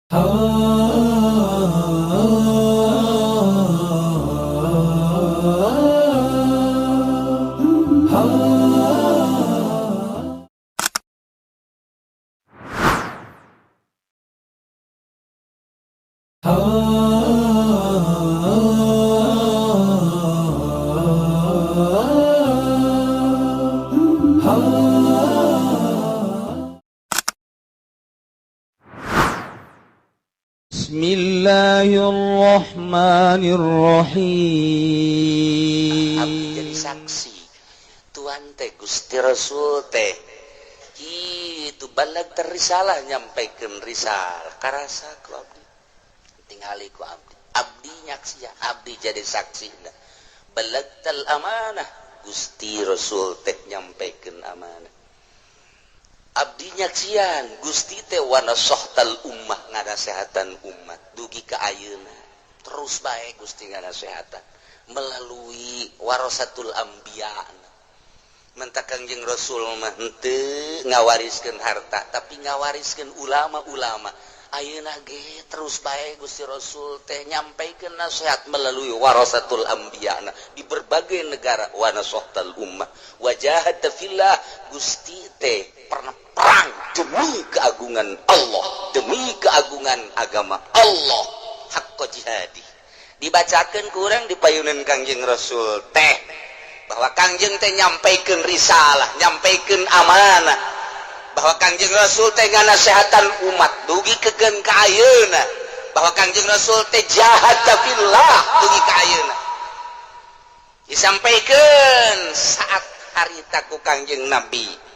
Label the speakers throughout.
Speaker 1: بسم الله الرحمن الرحيم.
Speaker 2: Abdi jadi saksi Tuhan teh, Gusti Rasul teh itu balag risalah, nyampaikan risalah, karasa ku abdi, tingali ku abdi, abdi nyaksian, abdi jadi saksi. Balagtal amanah, Gusti Rasul teh nyampaikan amanah, abdi nyaksian. Gusti teh wa nasohtal ummah, nganasehatan umat dugi ka ayeuna, terus bae Gusti nganasehatan melalui warasatul anbiya. Mentak Kangjeng Rasul mah henteu ngawariskeun harta, tapi ngawariskeun ulama-ulama. Ayeuna ge terus bae Gusti Rasul teh nyampaikeun nasihat melalui warasatul anbiya di berbagai negara. Wa nasohtal ummah wa jahadta fillah, Gusti teh pernah perang demi keagungan Allah, demi keagungan agama Allah, haqqa jihadi. Dibacakan kurang dipayunan Kangjeng Rasul teh bahwa Kangjeng teh nyampaikan risalah, nyampaikan amanah, bahwa Kangjeng Rasul teh nganasehatan umat dugi kegen ka ayeuna, bahwa Kangjeng Rasul teh jahad fillah dugi ka ayeuna. Disampaikan saat harita ku Kangjeng Nabi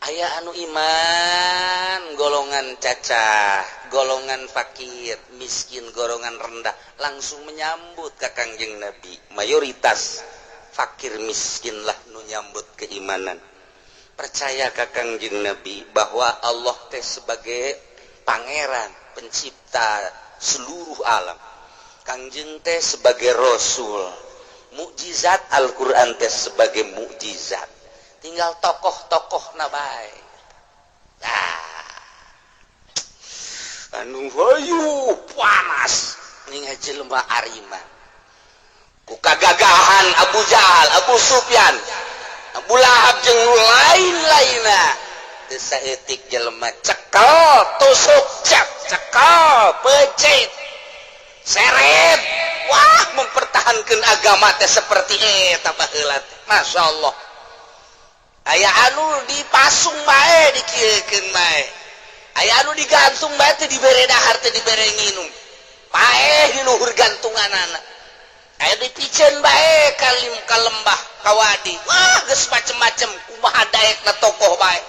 Speaker 2: aya anu iman, golongan cacah, golongan fakir miskin, golongan rendah langsung menyambut ke Kangjeng Nabi. Mayoritas fakir miskin lah nu nyambut keimanan, percaya ke Kangjeng Nabi bahwa Allah teh sebagai pangeran pencipta seluruh alam, Kangjeng teh sebagai rasul, mukjizat Al-Quran teh sebagai mukjizat. Tinggal tokoh-tokoh na bae. Nah, anu hayu panas ningal jelema ariman ku kagagahan Abu Jahal, Abu Sufyan, Abu Lahab jeung nu lain-lainna. Teu saeutik jelema cekel, tusuk, cek, cekel, pecet, seret. Wah, mempertahankan agama teh seperti eta baheula teh, Masya Allah. Aya anu dipasung bae, dikieukeun bae, aya anu digantung bae, teu dibere dahar, teu dibere nginum, paeh di luhur gantunganana. Aya dipiceun bae kalim ka lembah, ka wadi. Wah, geus macem-macem, kumaha daekna tokoh bae.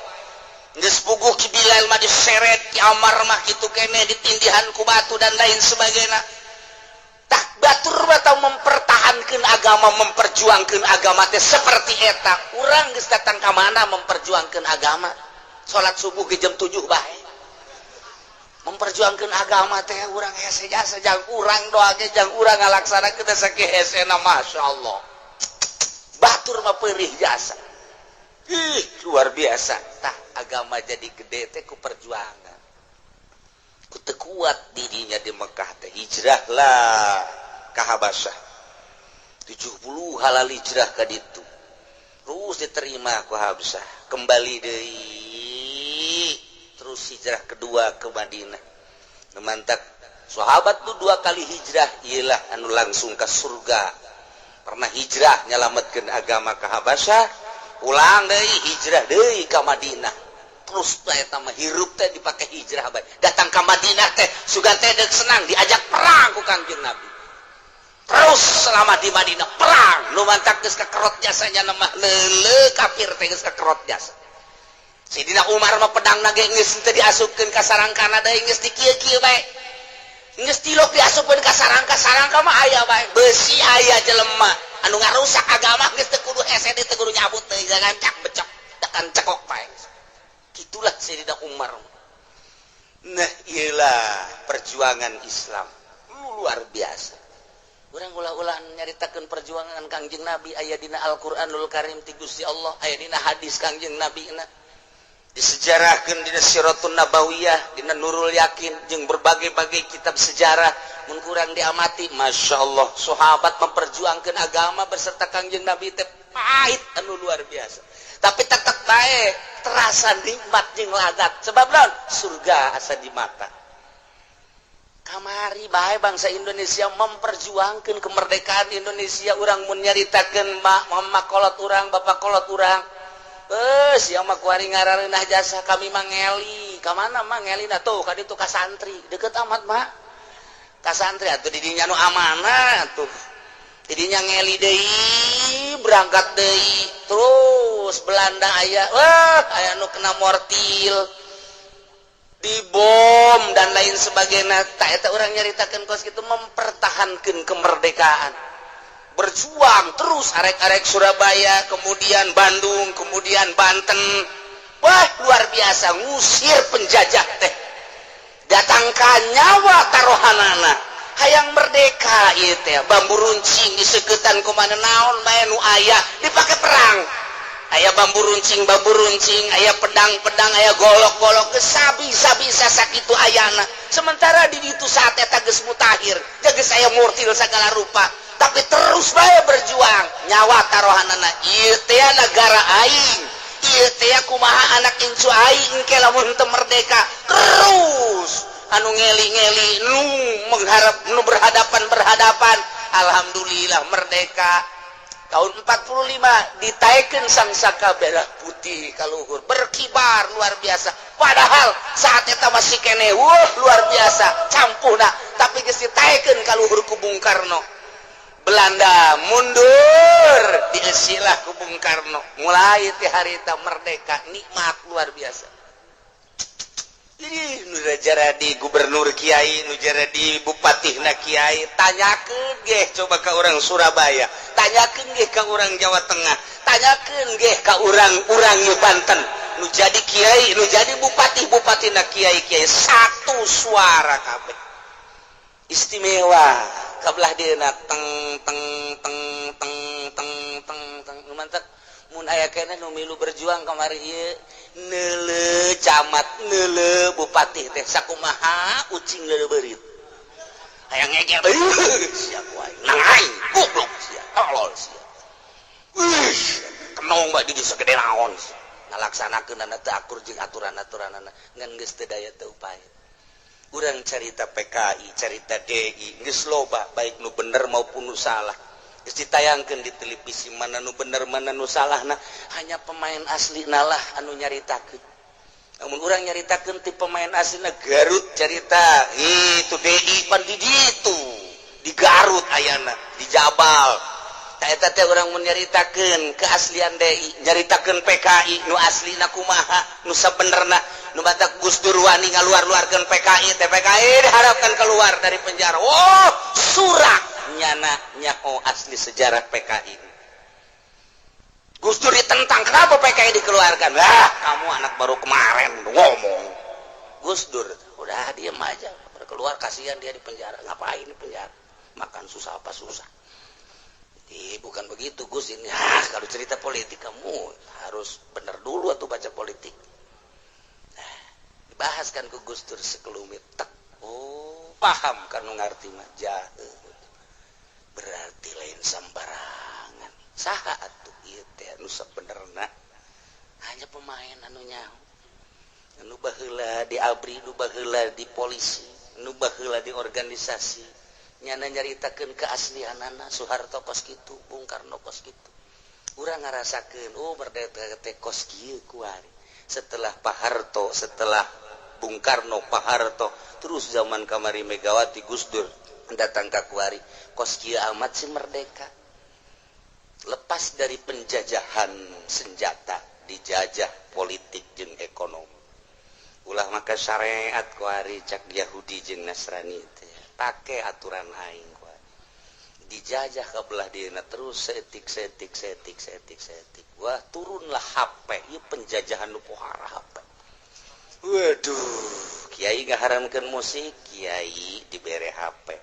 Speaker 2: Geus puguh Ki Bilal mah diseret, Ki Amar mah kitu kene, ditindihan ku batu dan lain sebagainya. Tah, batur mah tau mempertahankan agama, memperjuangkan agama teh seperti eta. Urang geus datang ka mana memperjuangkan agama? Salat subuh ke jam 7 bae. Memperjuangkan agama teh urang hese jasa jang urang, doa ge jang urang, ngalaksanakeun teh sakieu hesena, Masya Allah. Batur mah perih jasa. Ih, luar biasa. Tah, agama jadi gede teh ku perjuangan, ku teu kuat dirinya di Mekah teh, hijrah lah ka Habasyah. 70 halal hijrah ka ditu, terus diterima ku Habasyah, kembali deui, terus hijrah kedua ke Madinah. Mantak sahabat tuh dua kali hijrah ialah anu langsung ke surga. Pernah hijrah nyelametkeun agama ke Habasyah, pulang deui, hijrah deui ka Madinah. Terus teh eta mah hirup teh dipake hijrah bae. Datang ka Madinah teh sugan teh deuk senang, diajak perang ku Kangjeng Nabi. Terus selama di Madinah perang, nu mantak geus kekerot jasanya mah, leuleuh kafir teh geus kekerot jasa. Sayyidina Umar mah pedang ge geus teu diasupkeun ka sarangkana deui, geus dikieu-kieu bae, geus tilok diasupkeun ka sarangka, sarangka mah aya bae, besi aya. Jelema anu ngarusak agama geus teu kudu hese, teu kudu nyabut deui, gancak becok tekan cekok bae. Gitulah Sayyidina Umar. Nah, iyalah perjuangan Islam luar biasa. Urang ulah-ulah nyaritakeun perjuangan Kangjeng Nabi, aya dina Al-Qur'anul Karim ti Gusti Allah, aya dina hadis Kangjeng Nabi na. Disejarahkeun dina Siratun Nabawiyah, dina Nurul Yakin jeung berbagai-bagai kitab sejarah. Mun kurang diamati, Masya Allah, sahabat memperjuangkan agama beserta Kangjeng Nabi teh pahit anu luar biasa, tapi tetap baik terasa nikmat jeung ladat. Sebab naon? Surga asa di mata. Kamari bae bangsa Indonesia memperjuangkan kemerdekaan Indonesia. Urang mun nyaritakeun mama kolot urang, bapak kolot urang, eh, sia mah kuari ngarareunah jasa, kami mah ngeli. Ka mana mah ngeli? Tuh ka ditu, ka santri deket amat mah, ka santri atuh. Di dinya nu amanah tuh, didinya ngeli deui, berangkat deui. Terus Belanda aya, wah, aya nu kena mortil, dibom, dan lain sebagainya. Tak eta urang nyaritakeun kos kitu, mempertahankan kemerdekaan, berjuang terus, arek-arek Surabaya, kemudian Bandung, kemudian Banten. Wah, luar biasa, ngusir penjajah teh datangkan nyawa taruhanana hayang merdeka. Ieu teh bambu runcing diseketan kumana, naon bae nu aya dipake perang. Aya bambu runcing, bambu runcing, aya pedang-pedang, aya golok-golok, geus sabisa-bisa sakitu ayana. Sementara di ditu saat eta geus mutahir, geus aya mortil segala rupa, tapi terus bae berjuang, nyawa taruhanana. Ieu teh negara aing, ieu teh kumaha anak incu aing engke lamun teu merdeka? Terus anu ngeli-ngeli, nu mengharap, nu berhadapan berhadapan. Alhamdulillah, merdeka tahun 45, ditaekeun sang saka merah putih kaluhur, berkibar luar biasa. Padahal saat eta masih kene, wah, luar biasa campuhna, tapi geus ditaekeun kaluhur ku Bung Karno, Belanda mundur, dieusilah ku Bung Karno. Mulai ti harita merdeka, nikmat luar biasa. Ih, nu jadi gubernur kiai, nu jadi bupati na kiai. Tanyakeun ge coba ke orang Surabaya, tanyakeun ge ke orang Jawa Tengah, tanyakeun ge ke orang-orang nu Banten, nu jadi kiai, nu jadi bupati, bupati na kiai, kiai satu suara kabeh. Istimewa kabelah dieuna, teng teng teng teng teng teng teng. Nu mantap mun aya keneh nu milu berjuang kamari ieu, neuleu camat, neuleu bupati teh sakumaha ucing leuleuh beurit hayang ngegel, sia ku aing, nang aing goblok sia, tolol sia. Wih, kenong bae di segede naon ngalaksanakeun teu akur jeung aturan-aturanana, ngan geus teu daya teu upaya. Urang carita PKI, carita DI geus loba, baik nu bener maupun nu salah geus ditayangkeun di televisi, mana nu bener, mana nu salah. Nah, hanya pemain asli nalah anu nyaritakeun. Namun urang nyaritakeun ti pemain asli Garut, carita itu DI pan di ditu, di Garut ayana, di Jabal. Tak eta teh urang mun nyaritakeun keaslian DI, nyaritakeun PKI nu aslina kumaha, nu sabenerna, nu batak Gus Dur wani ngaluar-luarkeun PKI teh. PKI diharapkan keluar dari penjara. Oh, surak nyana nyaho asli sejarah PKI. Gus Dur ditentang, kenapa PKI dikeluarkan? Lah, kamu anak baru kemarin ngomong. Gus Dur udah diem aja, keluar kasihan dia di penjara. Ngapain di penjara? Makan susah, apa susah. Eh, bukan begitu, Gus, ini. Ah, kalau cerita politik kamu harus benar dulu atau baca politik. Nah, dibahas kan ke Gus Dur sekelumit. Tek. Oh, paham kan, ngerti mah jahe. Berarti lain sembarangan. Saha atuh ieu teh anu sabenerna? Hanya pemain anu nyaho. Anu baheula di ABRI, nu baheula di polisi, nu baheula di organisasi. Nyana nyaritakeun keaslianana Soeharto kos kitu, Bung Karno kos kitu. Urang ngarasakeun, oh, merdeka teh kos kieu kuari. Setelah Pak Harto, setelah Bung Karno, Pak Harto, terus zaman kamari Megawati, Gus Dur datang ka kuari, kos kieu amat sih merdeka. Lepas dari penjajahan senjata, dijajah politik jeung ekonomi. Ulah maka syariat kuari, cak Yahudi jeung Nasrani teh pakai aturan aing kuari. Dijajah ke belah dieuna terus seetik seetik seetik seetik seetik. Wah, turunlah HP. Ieu penjajahan nu pohara HP. Waduh, kiai ngaharamkeun musik, kiai dibere HP.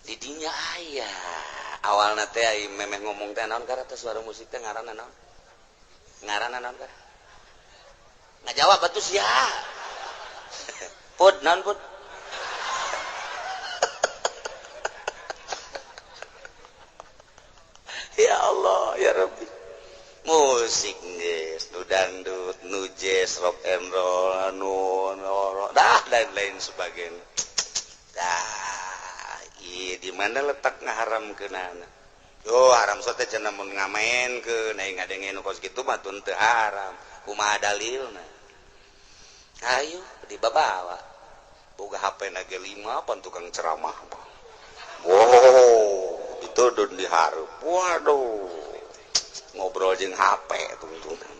Speaker 2: Didinya aya awalna teh ai memeh ngomong teh naon karena suara musik teh ngaranna naon? Ngaranna naon kara? Ngajawab atuh sia. Put naon put? Ya Allah ya Rabbi. Musik geus, nu dangdut, nu jazz, rock and roll, anu dah lain-lain sebagainya. Dah, ieu di mana letak ngaharamkeunana? Yo haram sote cenah mun ngamaenkeun, aing ngadenge nu kos kitu mah teu haram. Kumaha dalilna? Ayo dibabawa. Boga HP na ge 5 pan tukang ceramah. Wow, ditudun dihareup. Waduh. Ngobrol jeung HP tungtungan.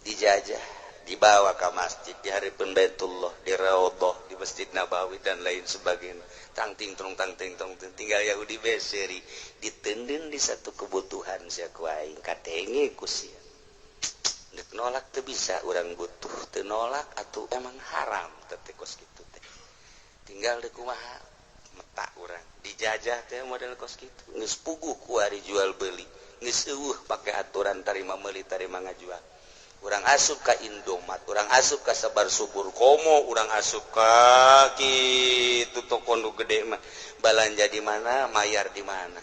Speaker 2: Dijajah, dibawa ke masjid, di hareupeun Baitullah, di Raudhah, di Masjid Nabawi dan lain sebagainya. Tang ting tong tang ting tong tinggal Yahudi beseri ditenden di satu kebutuhan sia ku aing katenge ku sia. Dek nolak teu bisa, urang butuh teu nolak atuh emang haram teh kos kitu teh. Tinggal deuk kumaha meta urang dijajah teh model kos kitu. Geus puguh ku ari jual beli. Geus eueuh pake aturan tarima meuli tarima ngajual. Urang asup ka Indomaret, urang asup ka Sabar Subur Komo, urang asup ka kitu toko nu gede mah. Balanja di mana, mayar di mana.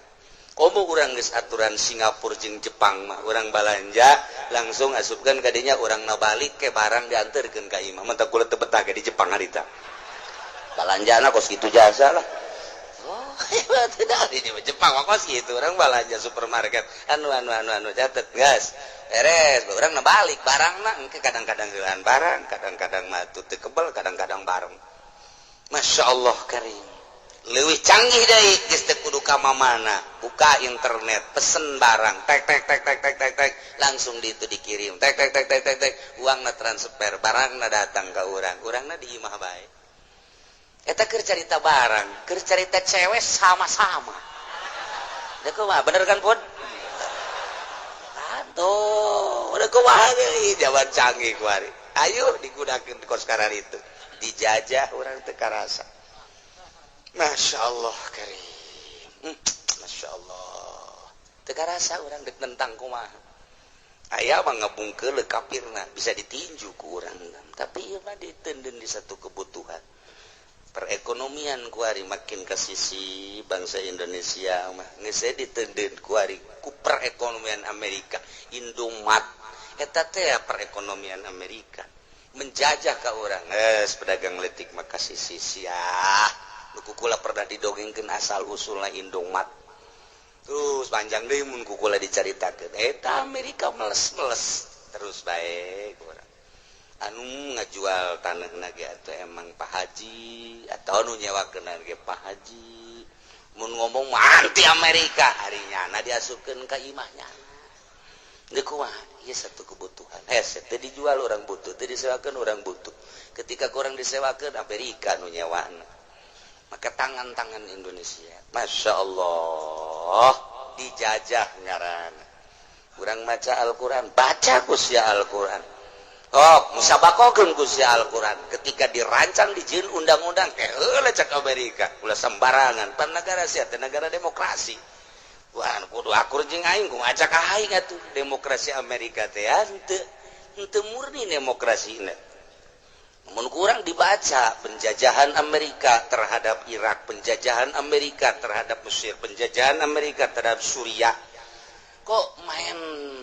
Speaker 2: Komo urang geus aturan Singapura jeung Jepang mah, urang balanja langsung asupkeun ka dinya, urang na balik ke barang dianterkeun ka imah. Mah kula teu betah ge di Jepang harita. Balanjana kos kitu jasa lah. Oh, tidak di Jepang mah kos kitu, urang balanja supermarket anu anu anu anu catet gas. Beres, urang na balik barangna engke kadang-kadang heulaan barang, kadang-kadang mah teu kebel, kadang-kadang bareng. Masya Allah karim. Leuwih canggih deui geus teu kudu ka mamana, buka internet, pesen barang, tek tek tek tek tek tek tek, langsung di itu dikirim, tek tek tek tek tek tek, uangna transfer, barangna datang ka urang, urangna di imah bae. Eta keur carita barang, keur carita cewek sama-sama. Da kumaha bener kan Pun? Tuh, udah kumaha deui zaman canggih kuari. Ayo digunakeun kos karar itu. Dijajah urang teu karasa. Masya Allah karim. Masya Allah. Teu karasa urang dek nentang kumaha. Aya mah ngebungkeul kafirna bisa ditinju ku urang. Tapi ieu mah ditenden di satu kebutuhan. Perekonomian kuari makin ke sisi bangsa Indonesia mah geus ditenden kuari ku perekonomian Amerika. Indomaret eta teh perekonomian Amerika menjajah ka urang. Geus pedagang leutik mah ka sisi sia. Nu kukula pernah didongengkeun asal usulna Indomaret. Terus panjang deui mun kukula dicaritakeun. Eta Amerika meles-meles terus bae urang. Anu ngajual tanah ge atuh emang Pak Haji atau anu nyewakeun ge Pak Haji. Mun ngomong mah anti Amerika ari nyana diasupkeun ka imahnya. Deuk kumaha? Ieu satu kebutuhan. Hese teu dijual urang butuh, teu disewakeun urang butuh. Ketika kurang disewakeun Amerika nu nyewana. Maka tangan-tangan Indonesia, Masya Allah, dijajah ngaran. Urang maca Al-Quran, baca ku sia Al-Quran. Oh, musabakokeun ku sia Al-Quran. Ketika dirancang dijieun undang-undang, heula cak Amerika, ulah sembarangan. Pan negara sia teh negara demokrasi. Wah, kudu akur jeung aing, kumaha cak aing atuh demokrasi Amerika teh henteu murni demokrasina. Mun kurang dibaca penjajahan Amerika terhadap Irak, penjajahan Amerika terhadap Mesir, penjajahan Amerika terhadap Suriah. Kok main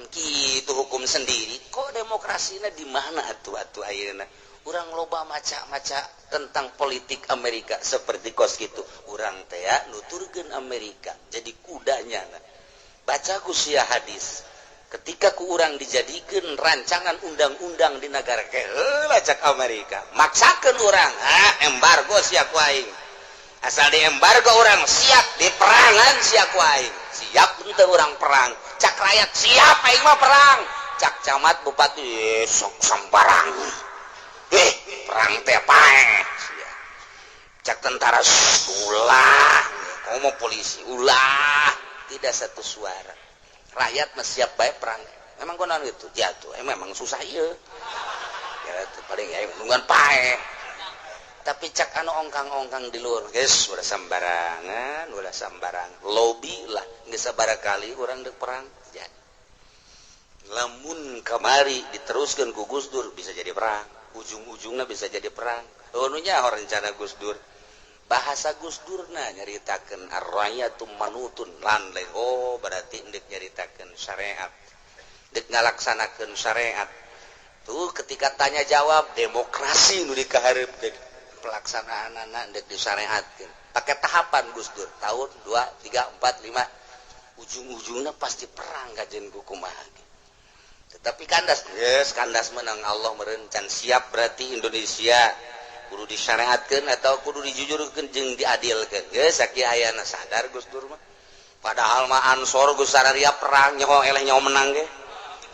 Speaker 2: gitu hukum sendiri? Kok demokrasinya di mana atuh atuh ayeuna? Urang loba maca-maca tentang politik Amerika seperti kos gitu. Urang teh nuturkeun Amerika jadi kudanya. Baca ku sia hadis. Ketika ku urang dijadikan rancangan undang-undang di negara heula cak Amerika, maksakeun urang, ah embargo sia ku aing. Asal di embargo urang siap di perangan sia ku aing. Siap henteu urang perang. Cak rakyat siap aing mah perang. Cak camat bupati sok sembarangan. Perang teh paeh. Cak tentara ulah, ngomong polisi ulah, tidak satu suara. Rakyat mah siap bae perang. Emang kunaon gitu? Jatuh. Emang susah ieu. Ya paling ya nungguan paeh. Tapi cak anu ongkang-ongkang di luar, geus ulah sembarangan, ulah sembarangan. Lobby lah, geus sabaraha kali urang deuk perang. Jadi. Lamun kamari diteruskan ku Gus Dur, bisa jadi perang. Ujung-ujungnya bisa jadi perang. Oh, nu nyaho rencana Gus Dur, bahasa Gus Dur na nyaritakeun arrayatu manutun lan lain. Oh, berarti ndek nyaritakeun syariat, dek ngalaksanakeun syariat tuh. Ketika tanya jawab, demokrasi nu dikahareup, dek pelaksanaan anak dek disyariatkeun pakai tahapan Gus Dur, tahun 2, 3, 4, 5, ujung-ujungnya pasti perang. Kajen kumaha, tetapi kandas, yes, kandas menang. Allah merencan siap, berarti Indonesia kudu disyariatkan atau kudu dijujurkan jeung diadilkan. Geus sakieu ayana sadar Gus Dur mah. Padahal mah Ansor geus sararia perang, nyaho eleh nyaho menang ge.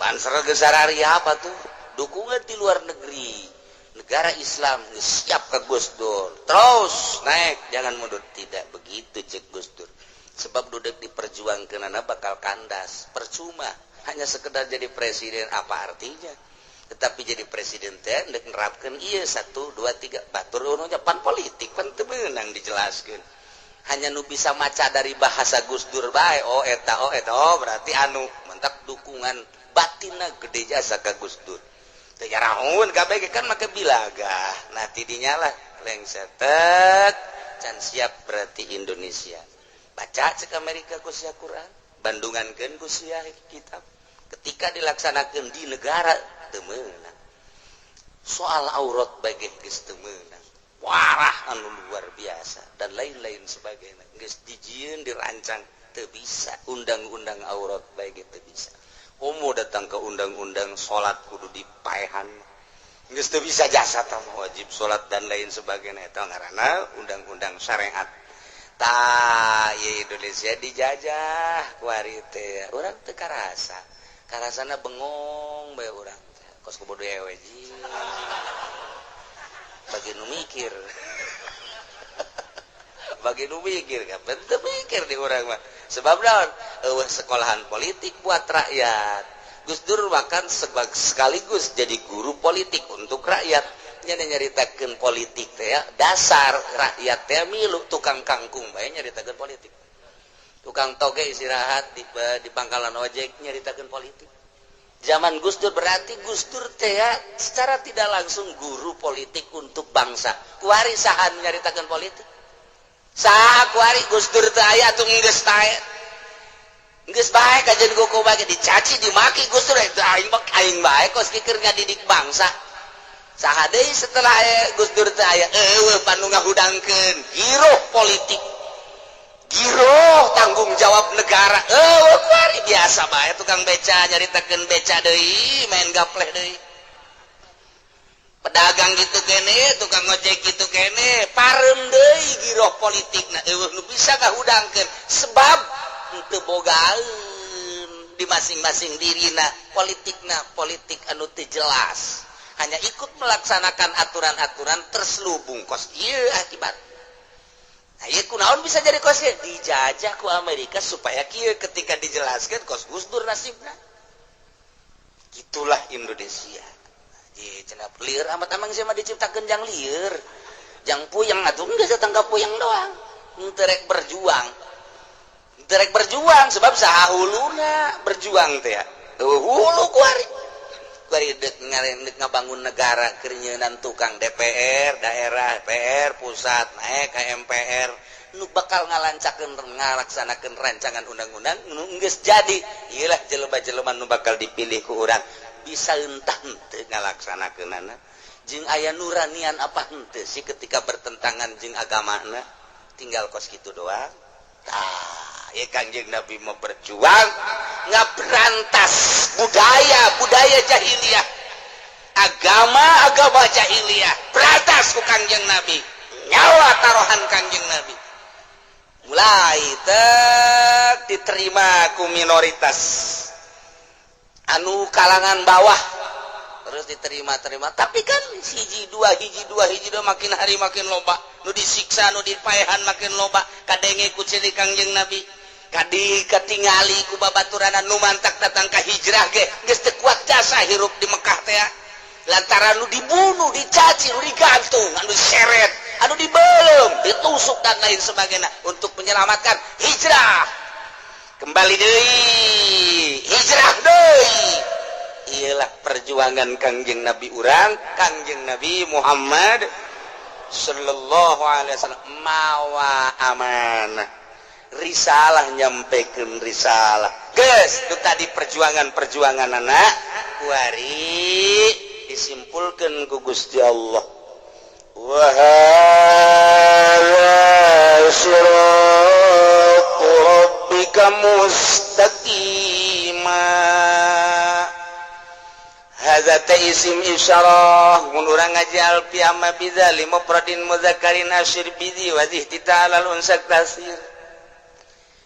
Speaker 2: Banser geus sararia apa tuh dukungan di luar negeri, negara Islam geus siap ke Gus Dur, terus naik, jangan mundur. Tidak begitu cek Gus Dur, sebab duduk diperjuangkeun bakal kandas, percuma hanya sekedar jadi presiden, apa artinya? Tetapi jadi presiden teh ndek nerapkeun ieu satu, dua, tiga. Batur nya pan politik pan teu meunang dijelaskeun, hanya nu bisa maca dari bahasa Gus Dur bae. Oh, eta, oh, eta, oh, berarti anu mantap dukungan batinna gede jasa ka Gus Dur. Teu nyarahun kabeh kan make bilaga. Nah, tidinya lah lengser tek can siap, berarti Indonesia baca cek Amerika ku sia Quran, bandungankeun ku sia kitab. Ketika dilaksanakan di negara, teu meunang. Soal aurat bagian geus teu meunang, warah anu luar biasa dan lain-lain sebagainya geus dijieun, dirancang, teu bisa. Undang-undang aurat bae teu bisa. Komo datang ke undang-undang salat kudu dipaehan, geus teu bisa jasa tah, wajib salat dan lain sebagainya. Eta ngaranna undang-undang syariat. Tah, ieu Indonesia dijajah kuari teh, urang teu karasa, karasana bengong bae urang teh, kos kobodo ewe ji. Bagi nu mikir, bagi nu mikir kan teu mikir di urang mah. Sebab naon? Eueuh sekolahan politik buat rakyat. Gus Dur bahkan sekaligus jadi guru politik untuk rakyat. Nya nyaritakeun politik teh ya, dasar rakyat teh milu. Tukang kangkung bae nyaritakeun politik, tukang toge istirahat di pangkalan ojek nyaritakeun politik zaman Gus Dur. Berarti Gus Dur teh ya, secara tidak langsung guru politik untuk bangsa. Kuari saha nyaritakeun politik? Saha kuari? Gus Dur teh aya tuh, geus tae, geus bae kajian kuku bae dicaci dimaki Gus Dur itu, aing mah aing bae kos kieu ngadidik bangsa. Saha deui setelah aya Gus Dur teh aya? Eueuh panu ngahudangkeun giroh politik, giroh tanggung jawab negara. Eueuh kuari, biasa bae tukang beca nyaritakeun beca deui, main gapleh deui, pedagang gitu kene, tukang ojek gitu kene, parem deui giroh politik. Nah, eueuh nu bisa ngahudangkeun, sebab teu bogaeun di masing-masing dirina politikna, politik anu teu jelas, hanya ikut melaksanakan aturan-aturan terselubung kos ieu akibat. Nah, ieu kunaon bisa jadi kos ieu? Dijajah ku Amerika supaya kieu ketika dijelaskan kos Gus Dur nasibna. Gitulah Indonesia. Ji cenah lieur amat, amang sih mah diciptakeun jang lieur, jang puyeng atuh, geus datang ka puyeng doang. Henteu rek berjuang. Henteu rek berjuang sebab saha huluna berjuang teh ya. Hulu kuari. Kuari dek ngaren ngabangun negara keur nyeunan tukang DPR, daerah PR, pusat naik ke MPR nu bakal ngalancakeun, ngalaksanakeun rancangan undang-undang nu geus jadi. Iyalah jelema-jelema nu bakal dipilih ku urang, bisa entah henteu ngalaksanakeunana, jeung aya nuranian apa henteu sih ketika bertentangan jeung agamana, tinggal kos kitu doang. Tah ya, Kangjeng Nabi mau berjuang ngaberantas budaya budaya jahiliyah, agama agama jahiliyah, berantas ku Kangjeng Nabi, nyawa taruhan Kangjeng Nabi. Mulai tek diterima ku minoritas anu kalangan bawah, terus diterima-terima, tapi kan hiji dua, hiji dua, hiji dua, makin hari makin loba nu disiksa, nu dipaehan makin loba. Kadenge ku ciri Kangjeng Nabi, kadi katingali ku babaturanan, nu mantak datang ka hijrah ge geus teu kuat jasa hirup di Mekah teh, lantaran nu dibunuh, dicaci, nu digantung, anu diseret, anu dibelum, ditusuk, dan lain sebagainya untuk menyelamatkan hijrah. Kembali deui, hijrah deui. Iyalah perjuangan Kangjeng Nabi urang, Kangjeng Nabi Muhammad sallallahu alaihi wasallam, mawa amanah risalah, nyampekeun risalah. Geus, itu tadi perjuangan-perjuangan anak kuari disimpulkan ku Gusti Allah, wa hadza siratu rabbika mustaqima. Hadza teh isim isyarah. Mun urang ngaji alfiah mah bidza li mufradin mudzakkarin asyir bidzi wa ta'alal unsak tasir,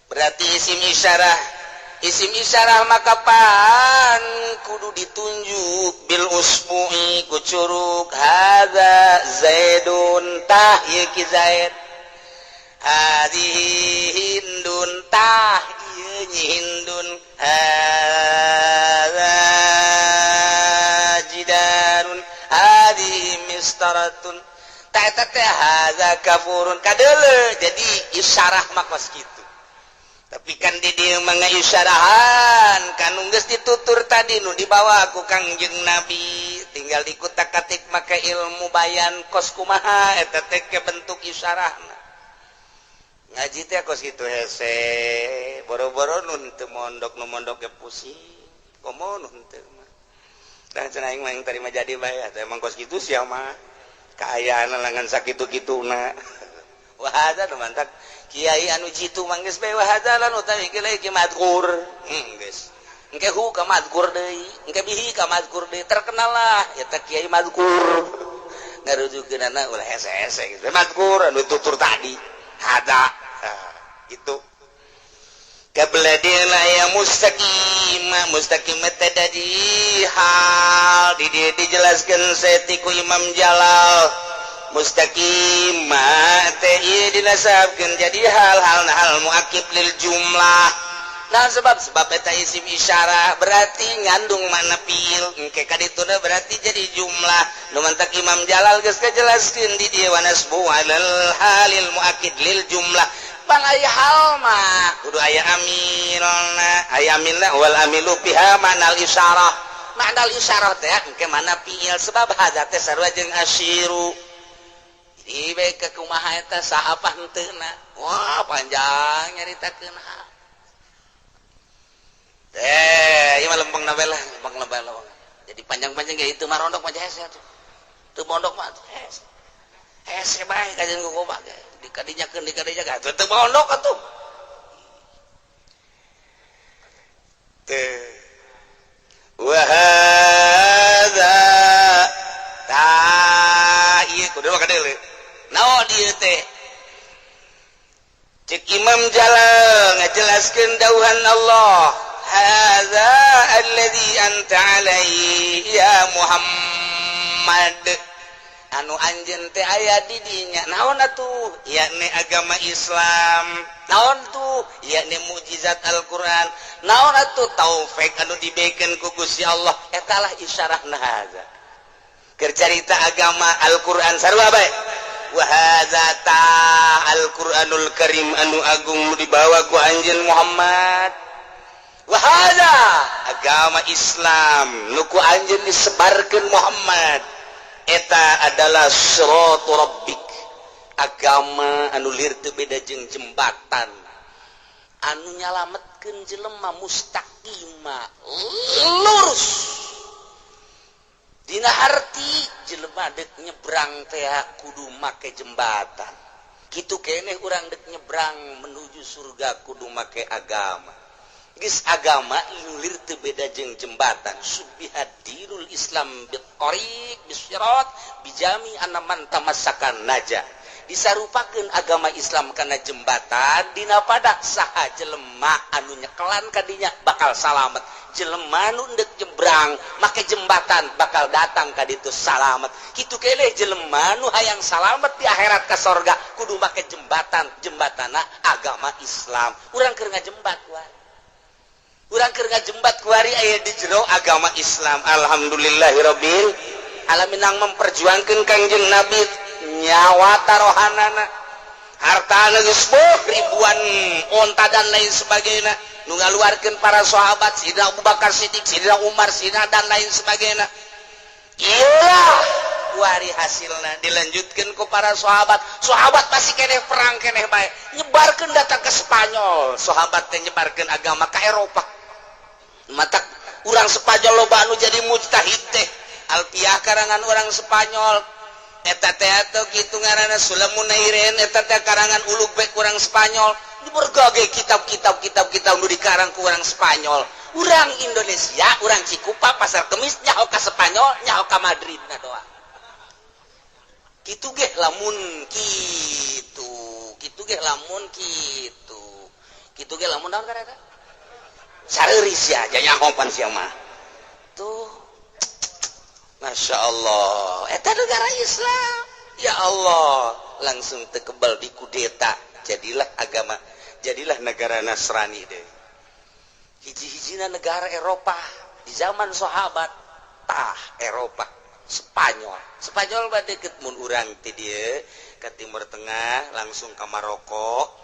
Speaker 2: berarti isim isyarah. Isim isyarah maka pan kudu ditunjuk bil usbu'i, ku curuk. Hadza zaidun, tah ieu ki Zaid. Hadhihi Hindun, tah ieu nyi Hindun. Hadza jidarun, hadhihi mistaratun, tah eta teh hadza kafurun kadeule. Jadi isyarah mah kos kitu, tapi kan di dieu mah isyarahan kan geus ditutur tadi nu dibawa ku Kangjeng Nabi, tinggal dikutak-katik make ilmu bayan kos kumaha eta teh ke bentuk isyarahna. Ngaji teh kos kitu hese, boro-boro nu teu mondok, nu mondok ge pusing, komo nu henteu mah. Dan cenah aing mah yang terima jadi bae atuh, emang kos kitu sia mah kaayaan langan sakitu-kituna. Wah, hadza nu mantak kiai anu jitu mah geus bae, wa hadza lan utawi kieu ki madkur. Geus engke hu ka madkur deui, engke bihi ka madkur deui, terkenal lah eta kiai madkur. Ngarujukeunana ulah hese-hese geus madkur anu tutur tadi hada. Itu kabeladina ya mustaqim. Mustaqim teh jadi hal di dieu dijelaskeun setiku Imam Jalal. Mustaqim teh ieu dinasabkeun jadi hal-hal, hal muakib lil jumlah. Nah, sebab sebab eta isim isyarah berarti ngandung makna fiil, engke kadituna berarti jadi jumlah. Nu mantak Imam Jalal geus kajelaskeun di dieu, wa nasbu alal halil muakid lil jumlah. Bang, aya hal mah kudu aya amilna, aya amilna, wal amilu fiha ma'nal isyarah. Ma'nal isyarah teh engke mana fiil, sebab hadza teh sarua jeung asyiru. Jadi bae ke kumaha eta saha apa henteuna, wah, panjang nyaritakeun hal teh. Ieu mah lempeng na lah, lempeng lempeng lempeng. Jadi panjang-panjang ya, itu mah rondok mah hese tuh. Teu mondok mah tuh hese. Hese bae kajian ku gobak dikadinyakeun dikadinyakeun atuh teu mondok atuh. Teh. Wa hadza ta ieu kudu mah kadeule. Naon ieu teh? Cek Imam Jalal ngajelaskeun dauhan Allah, hadza alladzi anta alaihi ya Muhammad, anu anjeun teh aya di dinya. Naon atuh? Yakni agama Islam. Naon tuh? Yakni mukjizat Al-Qur'an. Naon atuh? Taufik anu dibikeun ku Gusti Allah. Eta lah isyarahna hadza. Keur carita agama Al-Qur'an sarua bae. Wa hadza ta Al-Qur'anul Karim anu agung nu dibawa ku anjeun Muhammad. Wa hadza agama Islam nu ku anjeun disebarkeun Muhammad, eta adalah siratu rabbik, agama anu lir teu beda jeung jembatan anu nyalametkeun jelema, mustaqima, lurus. Dina arti jelema dek nyebrang teh kudu make jembatan, kitu keneh urang dek nyebrang menuju surga kudu make agama. Geus, agama lulir teu beda jeung jembatan. Syubbiha dinul Islam bit tariq bisirat bijami anna man tamassakan naja. Disarupakeun agama Islam kana jembatan, dina pada saha jelema anu nyekelan kadinya bakal salamet. Jelema nu ndek nyebrang make jembatan bakal datang ka ditu salamet. Kitu keneh jelema nu hayang salamet di akhirat ka sorga kudu make jembatan, jembatana agama Islam. Urang keur ngajembat kuari, urang keur ngajembat kuari aya di jero agama Islam. Alhamdulillahirabbil alamin, nang memperjuangkeun Kangjeng Nabi nyawa tarohanana. Harta geus ribuan onta dan lain sebagainya nu ngaluarkeun para sahabat, Sidina Abu Bakar Siddiq, Sidina Umar, Sidina dan lain sebagainya. Iya, kuari hasilna dilanjutkan ke para sahabat. Sahabat masih keneh perang keneh bae, nyebarkeun datang ke Spanyol. Sahabat teh nyebarkeun agama ke Eropa. Matak urang Spanyol loba anu jadi mujtahid teh. Alfiah karangan orang Spanyol eta teh, atau kitu ngaranna Sulamun Nairen eta teh karangan Ulugbek urang Spanyol. Di berbagai kitab-kitab, kitab-kitab nu dikarang ku urang Spanyol. Urang Indonesia, urang Cikupa, Pasar Kemis, nyaho ka Spanyol, nyaho ka Madrid. Nah, doa kitu ge lamun kitu kitu ge lamun kitu kitu ge lamun naon kareta sareuris ya nyaho pan sia mah tuh. Masya Allah, eta negara Islam, ya Allah, langsung tekebal di kudeta, jadilah agama, jadilah negara Nasrani deh. Hiji-hijina negara Eropa di zaman sahabat tah Eropa, Spanyol. Spanyol mah deket, mun urang ti dieu ke Timur Tengah langsung ke Maroko.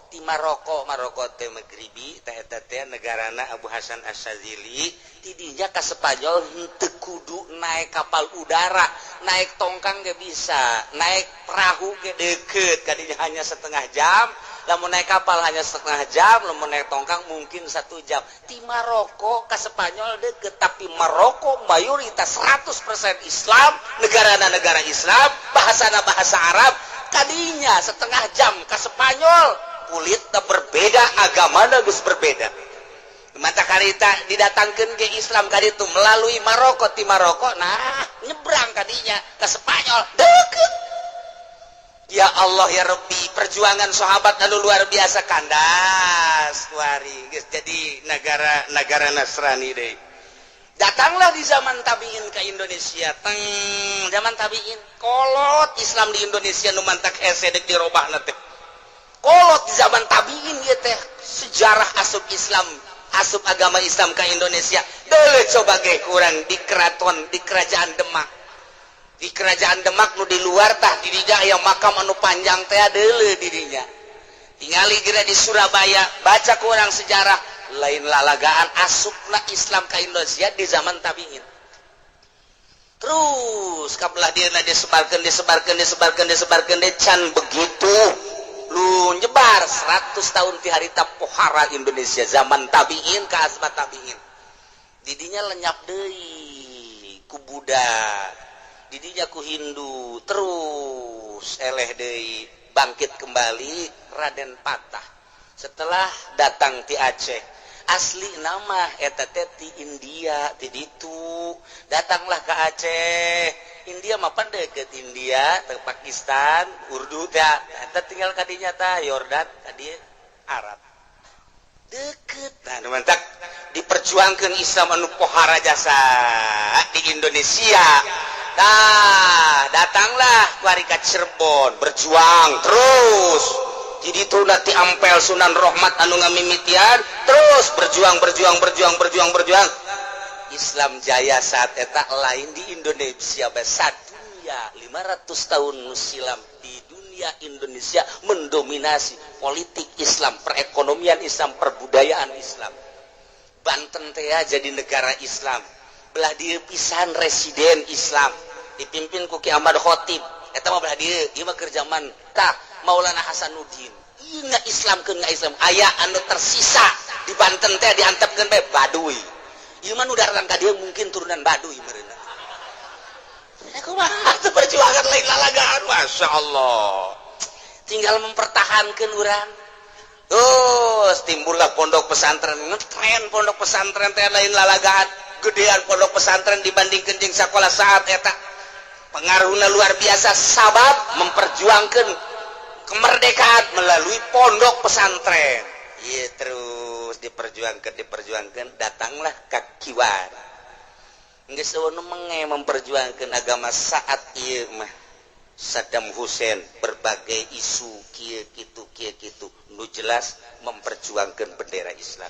Speaker 2: Ti Maroko, Maroko teh Maghribi teh, eta teh negarana Abu Hasan Asyadzili. Tidinya ka Spanyol henteu kudu naik kapal udara, naik tongkang ge bisa, naik perahu ge deket kadinya, hanya setengah jam. Lamun naik kapal hanya setengah jam, lamun naik tongkang mungkin 1 jam. Ti Maroko ke Spanyol deket, tapi Maroko mayoritas 100% Islam, negara negara Islam, bahasana bahasa Arab. Kadinya setengah jam ke Spanyol, kulitnya berbeda, agama geus berbeda. Mata karita didatangkan ke Islam kali itu melalui Maroko. Ti Maroko nah nyebrang kadinya ke Spanyol deket. Ya Allah ya Rabbi, perjuangan sahabat anu luar biasa. Kandas kuari geus jadi negara negara Nasrani deh. Datanglah di zaman tabiin ke Indonesia. Teng zaman tabiin kolot Islam di Indonesia nu mantak hese dek dirobahna teh. Kolot di zaman tabiin ieu teh sejarah asup Islam, asup agama Islam ke Indonesia. Dulu coba ge kurang di keraton, di kerajaan Demak. Di kerajaan Demak nu di luar tah di dinya aya makam anu panjang teh. Deuleu di dinya, tingali geura di Surabaya, baca kurang sejarah, lain lalagaan asupna Islam ke Indonesia di zaman tabiin. Terus kabelah dia disebarkan, disebarkan, disebarkan, disebarkan deh, can begitu lu nyebar 100 tahun ti harita pohara Indonesia zaman tabiin ke asma tabiin. Didinya lenyap deui ku Buddha, didinya ku Hindu, terus eleh deui, bangkit kembali Raden Patah setelah datang ti Aceh. Asli nama eta teh ti India, ti ditu datanglah ke Aceh. India mah pan deket, India ke Pakistan, Urdu teh eta tinggal kadinya tah Yordan kadi Arab deket. Nah, nu mantak diperjuangkan Islam anu pohara jasa di Indonesia. Nah, datanglah kuari ka Cirebon, berjuang terus. Jadi itu nanti Ampel Sunan Rohmat anu ngamimitian, terus berjuang, berjuang, berjuang, berjuang, berjuang. Islam jaya saat eta lain di Indonesia besar dunia. 500 tahun silam di dunia Indonesia mendominasi politik Islam, perekonomian Islam, perbudayaan Islam. Banten teh jadi negara Islam, belah dieu pisan residen Islam dipimpin ku Ki Ahmad Khotib. Eta mah belah dieu, ieu mah keur zaman tah Maulana Hasanuddin. Ieu nggak Islam ke nggak Islam, aya anu tersisa di Banten teh diantepkeun bae Baduy. Ieu mah nu datang ka dieu mungkin turunan Baduy meureun. Kumaha teu perjuangan, lain lalagaan. Masya Allah, tinggal mempertahankan urang. Terus timbullah pondok pesantren, ngetren pondok pesantren teh lain lalagaan, gedean pondok pesantren dibandingkan jeung sekolah saat eta. Pengaruhnya luar biasa, sabab memperjuangkan kemerdekaan melalui pondok pesantren. Iya, terus diperjuangkan, diperjuangkan, datanglah ke kiwari. Geus nu menge memperjuangkan agama saat ieu mah Saddam Hussein, berbagai isu kieu kitu kieu kitu, nu jelas memperjuangkan bendera Islam.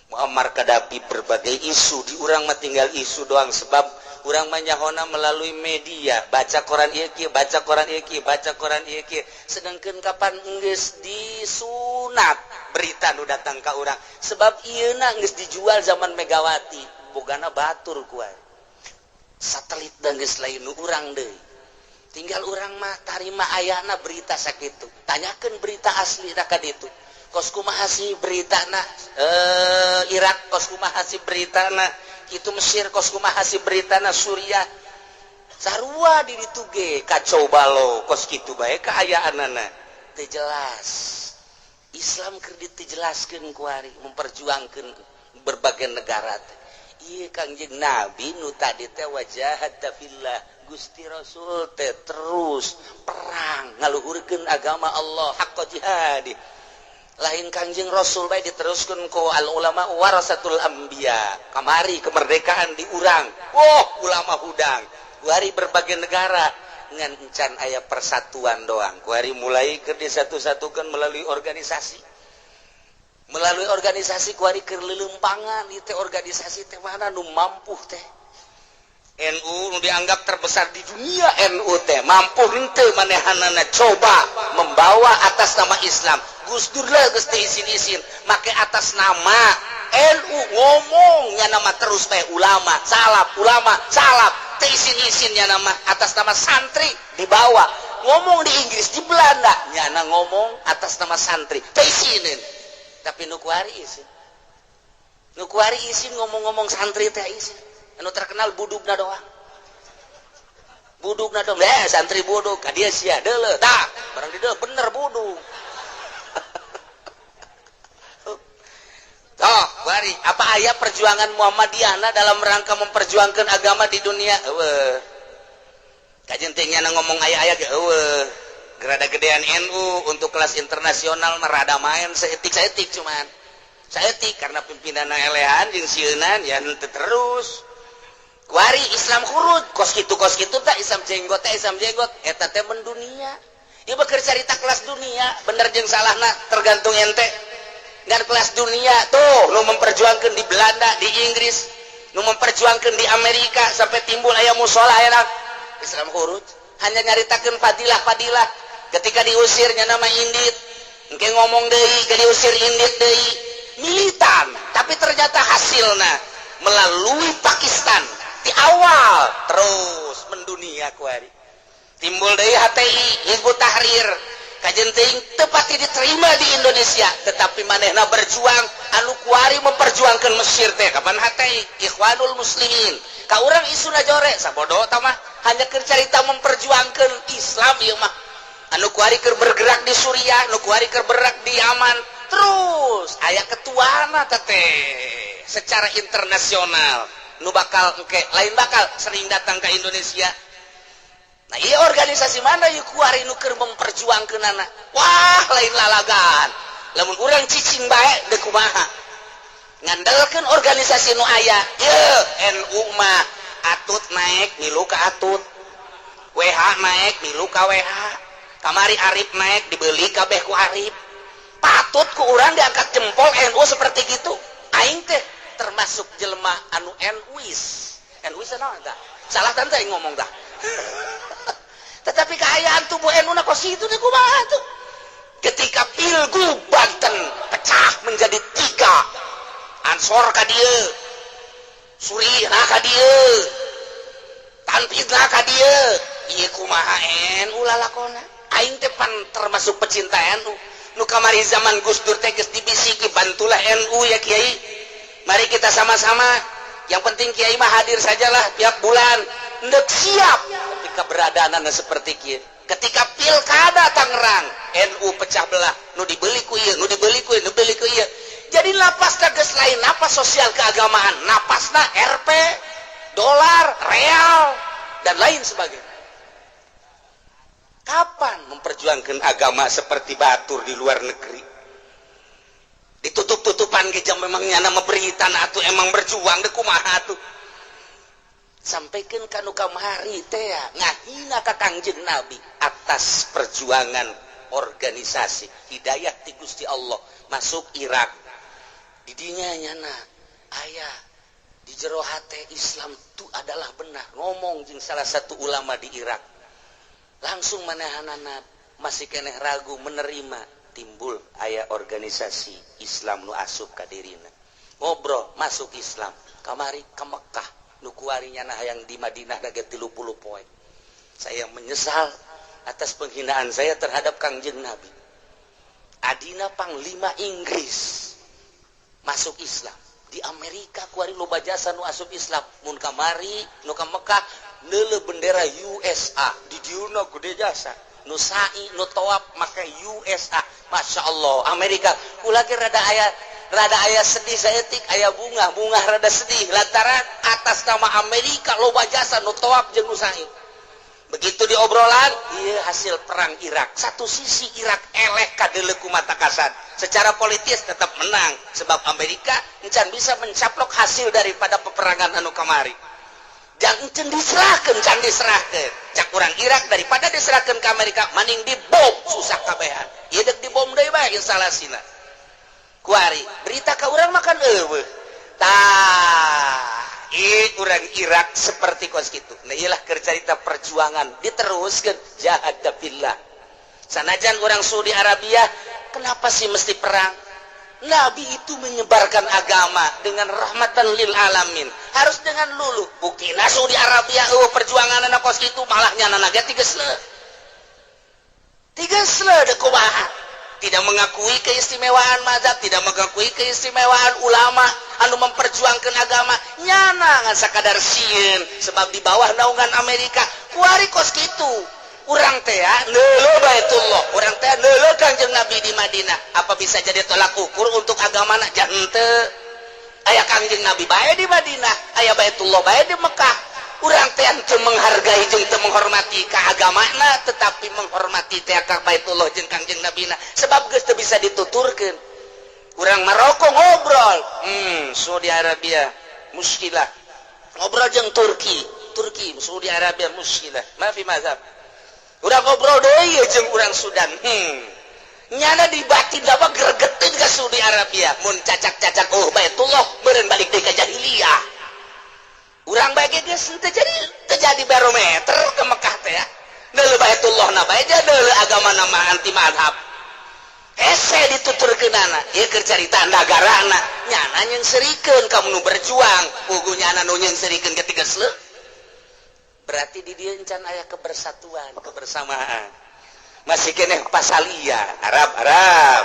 Speaker 2: Muammar Gaddafi berbagai isu, di urang mah tinggal isu doang, sebab Urang mah nyahona melalui media, baca koran ieu kieu, baca koran ieu kieu, baca koran ieu kieu. Sedangkan kapan geus disunat berita nu datang ka urang, sebab ieuna geus dijual zaman Megawati, bogana batur kuari. Satelit dan geus lain nu urang deui. Tinggal urang mah tarima ayana berita sakitu. Tanyakeun berita asli ka ditu. Kos kumaha sih beritana Irak, kos kumaha sih beritana itu Mesir, kos kumaha sih beritana Suriah? Sarua di ditu ge kacau balau, kos kitu bae kaayaanana, teu jelas. Islam keur ditejelaskeun kuari memperjuangkeun berbagai negara teh. Ieu Kangjeng Nabi nu tadi teh wajahada fillah, Gusti Rasul teh terus perang ngaluhurkeun agama Allah haqqa jihadi. Lain Kangjeng Rasul bae, diteruskeun ku al ulama warasatul anbiya. Kamari kemerdekaan di urang, oh, ulama hudang kuari berbagai negara, ngan encan aya persatuan doang. Kuari mulai keur disatu-satukan melalui organisasi, melalui organisasi kuari keur lelempangan ieu teh. Organisasi teh mana nu mampu teh? NU nu dianggap terbesar di dunia, NU teh mampu henteu manehanana coba membawa atas nama Islam? Gus Dur lah geus teu isin-isin make atas nama NU ngomongnya nama terus teh ulama salaf, ulama salaf, teu isin-isinnya nama atas nama santri dibawa ngomong di Inggris, di Belanda, nyana ngomong atas nama santri teu isinin. Tapi nu kuari isin, nu kuari isin ngomong-ngomong santri teh isin. Anu terkenal budugna doang, budugna doang. Eh, santri budug ka dia sia deuleu tah, barang di deuleu bener budug. Oh, kuari apa aya perjuangan Muhammadiyah dalam rangka memperjuangkan agama di dunia? Eueuh. Kajen teh nyana ngomong aya-aya ge eueuh. Gerada gedean NU untuk kelas internasional mah rada main saeutik-saeutik, cuman saeutik karena pimpinan elehan jeung sieunan ya henteu terus. Kuari Islam khuruj kos kitu, kos kitu tah, Islam jenggot teh, Islam jenggot eta teh mendunia. Ieu mah keur carita kelas dunia, bener jeung salahna tergantung ente. Ngan kelas dunia tuh nu memperjuangkan di Belanda, di Inggris, nu memperjuangkan di Amerika sampai timbul aya musola aya Islam khuruj hanya nyaritakeun fadilah-fadilah. Ketika diusirnya nama indit engke ngomong deui, ke diusir indit deui militan, tapi ternyata hasilna melalui Pakistan di awal terus mendunia. Kuari timbul deui HTI, Hizbut Tahrir. Kajen teuing teu pati diterima di Indonesia, tetapi manehna berjuang. Anu kuari memperjuangkan Mesir teh kapan HTI, Ikhwanul Muslimin. Ka urang isuna jore sabodo mah, hanya keur carita memperjuangkan Islam ieu mah. Anu kuari keur bergerak di Suriah, anu kuari keur bergerak di Yaman, terus aya ketuana teh secara internasional nu bakal engke lain bakal sering datang ke Indonesia. Nah, iya, organisasi mana yuk kuari nu keur memperjuangkeunana? Wah, lain lalagan. Lamun urang cicing bae deuk kumaha ngandelkeun organisasi nu aya? Ye NU mah Atut naik milu ka Atut, WH naik milu ka WH, kamari Arif naik dibeli kabeh ku Arif. Patut ku urang diangkat jempol NU seperti gitu? Aing teh termasuk jelema anu NUis. NUis naon tah? Salah tante aing ngomong tah. Tetapi keayaan tubuh NU na kos itu teh kumaha tuh? Ketika Pilgub Banten pecah menjadi tiga, Ansor ka dieu, Suriah ka dieu, Tanfidna ka dieu, ieu kumaha NU lalakona? Aing teh pan termasuk pecinta NU. Nu kamari zaman Gus Dur teh geus dibisiki, bantulah NU ya Kiai, mari kita sama-sama, yang penting Kiai mah hadir sajalah tiap bulan. Ndek siap, tapi keberadaannya seperti kieu. Ketika Pilkada Tangerang, NU pecah belah, nu dibeli ku ieu, nu dibeli ku ieu, nu dibeli ku ieu. Jadi napasna geus lain napas sosial keagamaan, napasna RP, dolar, real, dan lain sebagainya. Kapan memperjuangkan agama seperti batur di luar negeri? Ditutup-tutupan ge memang nyana berita atau emang berjuang deh, kumaha tuh? Sampaikan kanu kamari teh ngahina ka Kangjeng Nabi atas perjuangan organisasi hidayah ti Gusti Allah masuk Irak, didinya nyana aya. Di jero hate, Islam itu adalah benar. Ngomong jeung salah satu ulama di Irak, langsung manehanana masih keneh ragu menerima. Timbul aya organisasi Islam nu asup ka dirina, ngobrol, masuk Islam. Kamari ke Mekah, nu kuari nyana hayang di Madinah ge 30 poe. "Saya menyesal atas penghinaan saya terhadap Kangjeng Nabi." Adina panglima Inggris masuk Islam. Di Amerika kuari loba jasa nu asup Islam. Mun kamari nu ka Mekah, neuleuh bendera USA di dieu gede jasa. Nu sa'i, nu tawaf make USA. Masya Allah, Amerika. Kula ge rada aya sedih saeutik, aya bunga bunga, rada sedih lantaran atas nama Amerika loba jasa nu tawaf jeung nu sa'i. Begitu di obrolan, iya, hasil perang Irak, satu sisi Irak eleh kadeuleu ku mata kasat, secara politis tetap menang sebab Amerika encan bisa mencaplok hasil daripada peperangan anu kamari. Jangan encan diserahkan, can diserahkan. Cak urang Irak, daripada diserahkan ke Amerika, maning dibom, susah kabehan. Ieu dek dibom deui bae instalasina. Kuari berita ka urang makan eueuh. Tah, orang Irak seperti kos gitu. Nah, iyalah cerita perjuangan diteruskan, jahad fillah. Sanajan orang Saudi Arabia, kenapa sih mesti perang? Nabi itu menyebarkan agama dengan rahmatan lil alamin, harus dengan lulu. Bukti Saudi Arabia, oh, perjuangan anak kos itu malah nyana naga tiga sele tiga sele kumaha, tidak mengakui keistimewaan mazhab, tidak mengakui keistimewaan ulama anu memperjuangkan agama. Nyana ngan sakadar sieun sebab di bawah naungan Amerika. Kuari kos kitu, urang teh neuleuh Baitullah, urang teh neuleuh Kangjeng Nabi di Madinah. Apa bisa jadi tolak ukur untuk agama? Nak henteu. Aya Kangjeng Nabi bae di Madinah, aya Baitullah bae di Mekah. Urang teh teu menghargai jeung teu menghormati ka agamana, tetapi menghormati teh ka Baitullah jeung Kangjeng Nabi na, sebab geus teu bisa dituturkeun. Urang Maroko ngobrol, Saudi Arabia muskilah." Ngobrol jeung Turki, Turki, "Saudi Arabia muskilah, mafi mazhab." Urang ngobrol deui jeung urang Sudan, nyana di batin apa gregetin ke Saudi Arabia. Mun cacak-cacak, oh, Baitullah, meureun balik deui ka jahiliyah. Urang bae geus teu jadi, teu jadi barometer ke Mekah teh ya. Deuleu Baitullah na bae, deuleu agama nama anti madhab. Hese dituturkeunana ieu keur carita nagarana. Nyana nyengserikeun kamu nu berjuang, pugu nyana nu nyengserikeun ketiga sele. Berarti di dieu encan aya kebersatuan, kebersamaan. Masih keneh pasalia Arab Arab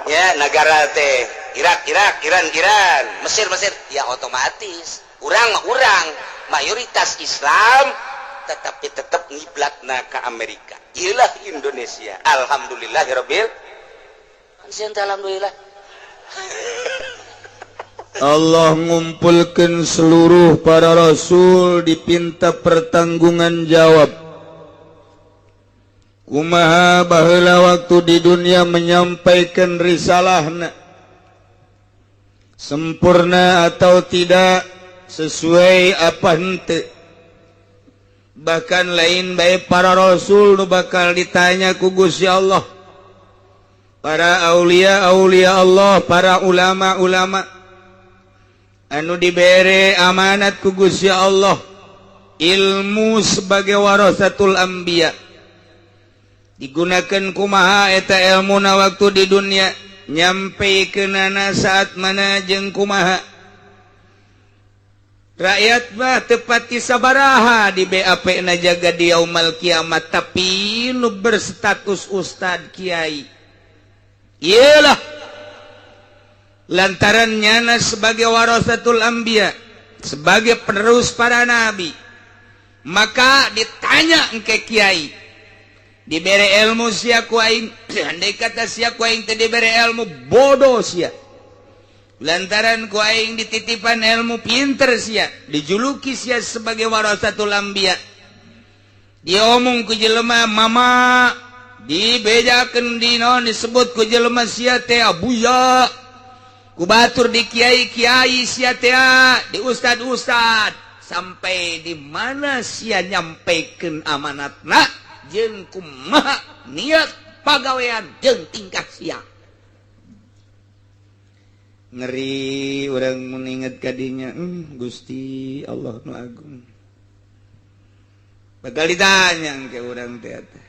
Speaker 2: ya, negara teh Irak Irak, Iran Iran, Mesir Mesir. Ya otomatis urang urang mayoritas Islam, tetapi tetap ngiblatna ke Amerika. Iyalah Indonesia. Alhamdulillahirabbil. Alhamdulillah.
Speaker 3: Allah ngumpulkan seluruh para rasul, dipinta pertanggungan jawab, kumaha baheula waktu di dunia menyampaikan risalahna, sempurna atau tidak, sesuai apa henteu. Bahkan lain baik para rasul nu bakal ditanya ku Gusti Allah, para aulia aulia Allah, para ulama-ulama anu dibere amanat ku Gusti Allah ilmu sebagai warasatul anbiya, digunakan kumaha eta ilmu na waktu di dunia, nyampe kenana saat mana jeung kumaha. Rakyat mah tepati sabaraha di BAP na jaga di yaumal kiamat, tapi nu berstatus ustad, kiai, iyalah lantaran nyana sebagai warasatul anbiya, sebagai penerus para nabi, maka ditanya engke. Kiai dibere ilmu sia ku aing, andai kata sia ku aing teu dibere ilmu, bodoh sia. Lantaran ku aing dititipan ilmu, pinter sia, dijuluki sia sebagai warasatul anbiya. Diomong ku jelema mama, dibejakeun di naon, disebut ku jelema sia teh abuya, ku batur di kiai-kiai sia teh, di ustad-ustad. Sampai di mana sia nyampaikan amanatna, jeung kumaha niat pagawean jeung tingkah sia. Ngeri urang mun inget ka dinya, Gusti Allah nu agung. Bakal ditanya ke urang teh teh.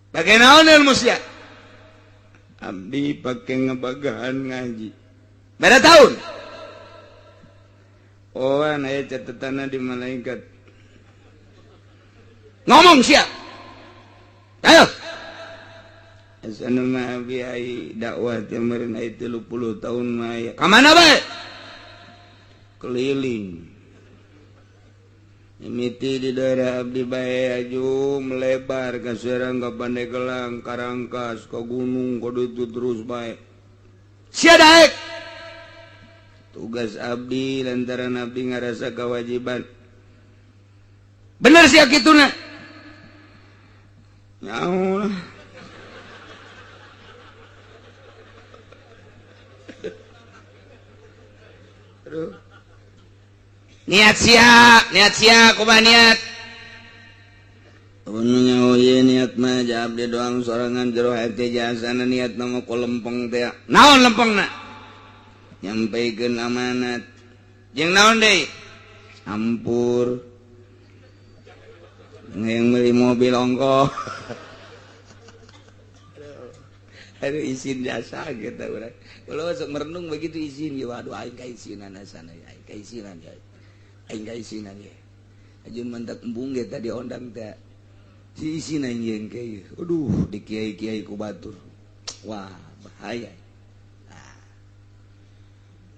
Speaker 3: Pake naon ilmu sia? Abdi pake ngebagahan ngaji. Beda tahun. Oh, aya catatanna di malaikat. Ngomong sia. Ayo. Asana mah abi ai dakwah teh meureun ai 30 tahun mah aya. Ka mana bae? Keliling. Mimiti di daerah abdi bae aju melebar ka Serang, ka Pandeglang, Karangkas, ka gunung, ka ditu terus bae. Sia daek. Tugas abdi lantaran abdi ngarasa kewajiban. Bener sia kituna? Nyaho lah. Aduh. Niat sia, niat sia, kumaha niat? Nyaho ieu niat mah ja abdi doang sorangan jero hate jasana niat mah ku lempeng teh. Naon lempengna? Nyampaikeun amanat. Jeung naon deui? Ampur. Yang beli mobil ongkoh. Aduh izin jasa gitu urang. Kalau sok merenung begitu izin ya waduh aing kaisinan asana ya, aing kaisinan ya. Aing kaisinan ya. Ajun mantak embung ge tadi ondang teh. Si izin aing jeung kieu. Aduh di kiai-kiai ku batur. Wah, bahaya. Nah.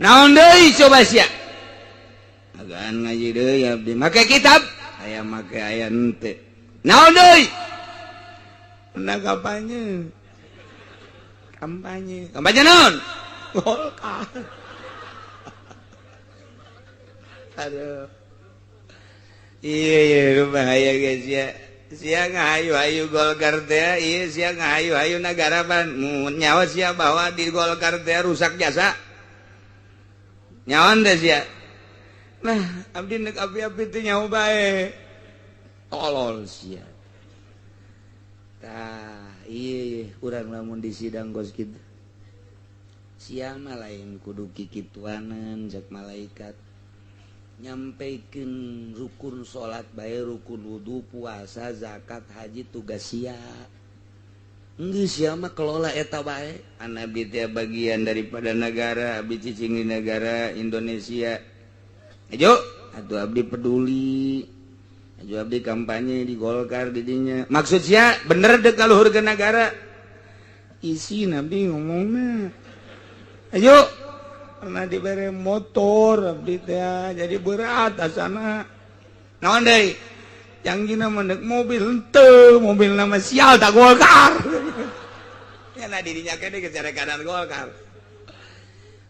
Speaker 3: Naon deui coba sia? Agan ngaji deui abdi make kitab, aya make aya henteu. Naon deui? Nah kampanye. Kampanye. Kampanye naon? Golkar. Aduh. Iya iya bahaya guys ya. Sia ngahayu-hayu Golkar teh, iya sia ngahayu-hayu nagara pan. Nyawa sia bahwa di Golkar teh rusak jasa. Nyawan teh sia. Nah, abdi nek api-api teh nyawa bae. Tolol sia. Tah, iya kurang lamun di sidang kos kitu. Sia mah lain kudu kikituanan cek malaikat. Nyampaikeun rukun salat bae, rukun wudu, puasa, zakat, haji tugas sia. Geus sia mah kelola eta bae. Abdi teh bagian daripada negara, abdi cicing di negara Indonesia. Ayo, atuh abdi peduli. Ayo abdi kampanye di Golkar di dinya. Maksud sia bener dek kaluhur ke negara. Isi abdi ngomongna. Ayo, pernah dibere motor abdi teh jadi berat asana. Naon deui? Jangjina mah deuk mobil henteu, mobil nama sial tak Golkar. Ya nah dirinya kene geus kanan Golkar.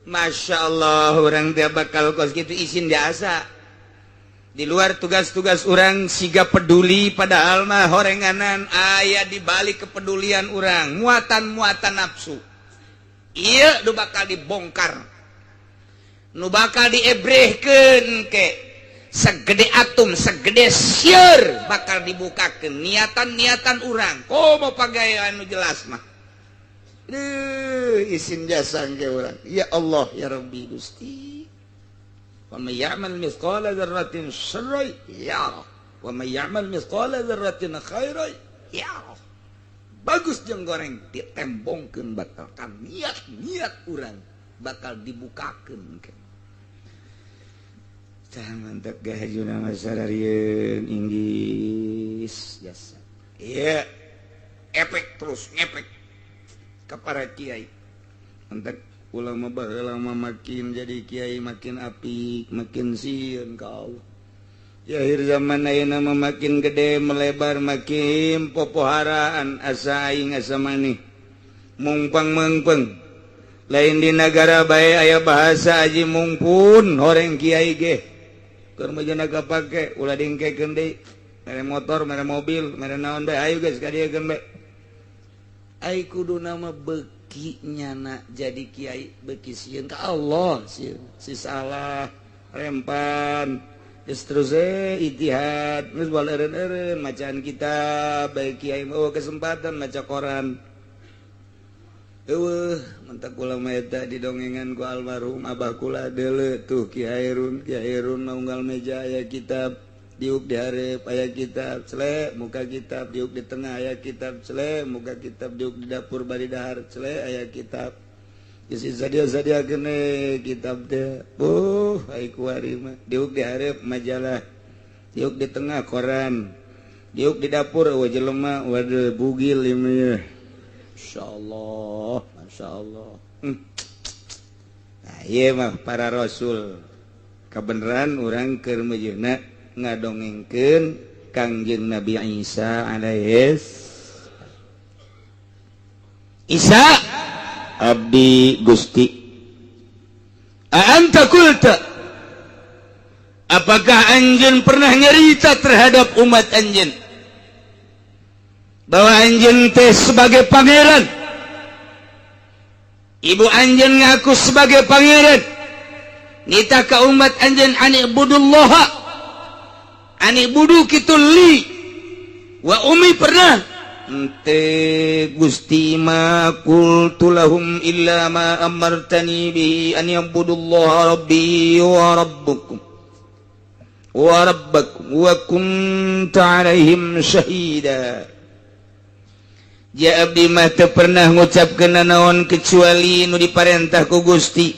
Speaker 3: Masya Allah orang teh bakal kos gitu izin jasa. Di luar tugas-tugas orang siga peduli padahal mah horenganan aya di balik kepedulian orang muatan-muatan nafsu. Iya nu bakal dibongkar, nu bakal diebrehkeun ke segede atom segede sieur bakal dibukakeun niatan-niatan urang. Komo pagawean nu jelas mah. Isin jasa ke urang. Ya Allah ya Rabbi Gusti. Wa may ya'mal mithqala dzarratin syarran yarah wa may ya'mal mithqala dzarratin khairan yarah. Bagus jeung goreng ditembongkeun bakal kan niat-niat urang bakal dibukakeun ke. Tah mantap gahajuna masararieun inggis jasa. Iya, efek terus ngepek ke para kiai. Mantap ulama baheula mah makin jadi kiai makin apik, makin sieun ka Allah. Ya akhir zaman ayeuna mah makin gede melebar makin popoharaan asa aing asa maneh. Mungpang meungpeung. Lain di negara bae aya bahasa aji mungpun horeng kiai ge. Keur mah kapake ulah dingkekeun deui. Mere motor, mere mobil, mere naon bae ayo geus ka dieu geun bae. Ai kudu nama beki nyana jadi kiai beki sieun ka Allah sieun. Si salah rempan geus terus ijtihad geus baleureun-eureun macaan kitab bae kiai mah kesempatan maca koran. Eueuh, mentak kula mah eta didongengan ku almarhum abah kula deuleu tuh Ki Hairun. Ki Hairun mah unggal meja aya kitab, diuk di hareup aya kitab, sele muka kitab, diuk di tengah aya kitab, sele muka kitab, diuk di dapur bari dahar, sele aya kitab. Isi sadia sadia kene kitab teh. Ai kuari mah diuk di hareup majalah, diuk di tengah koran, diuk di dapur eueuh jelema. Waduh, bugil ieu mah. Insyaallah, masyaallah. Nah, ieu mah para rasul kebenaran. Urang keur meujeuhna ngadongengkeun Kangjeng Nabi Isa alaihis. Isa, abdi Gusti. Anta qulta, apakah anjeun pernah nyerita terhadap umat anjeun bahwa anjeun teh sebagai pangeran, ibu anjeun ngaku sebagai pangeran, nitah ka umat anjeun ani'budullaha, ani'budu kitu li wa ummi? Pernah ente, Gusti? Ma qultu lahum illa ma amartani bihi an ya'budullaha rabbi wa rabbukum wa rabbakum wa kunta alaihim syahida. Ja abdi mah teu pernah ngucapkeun naon kecuali nu diparentah ku Gusti.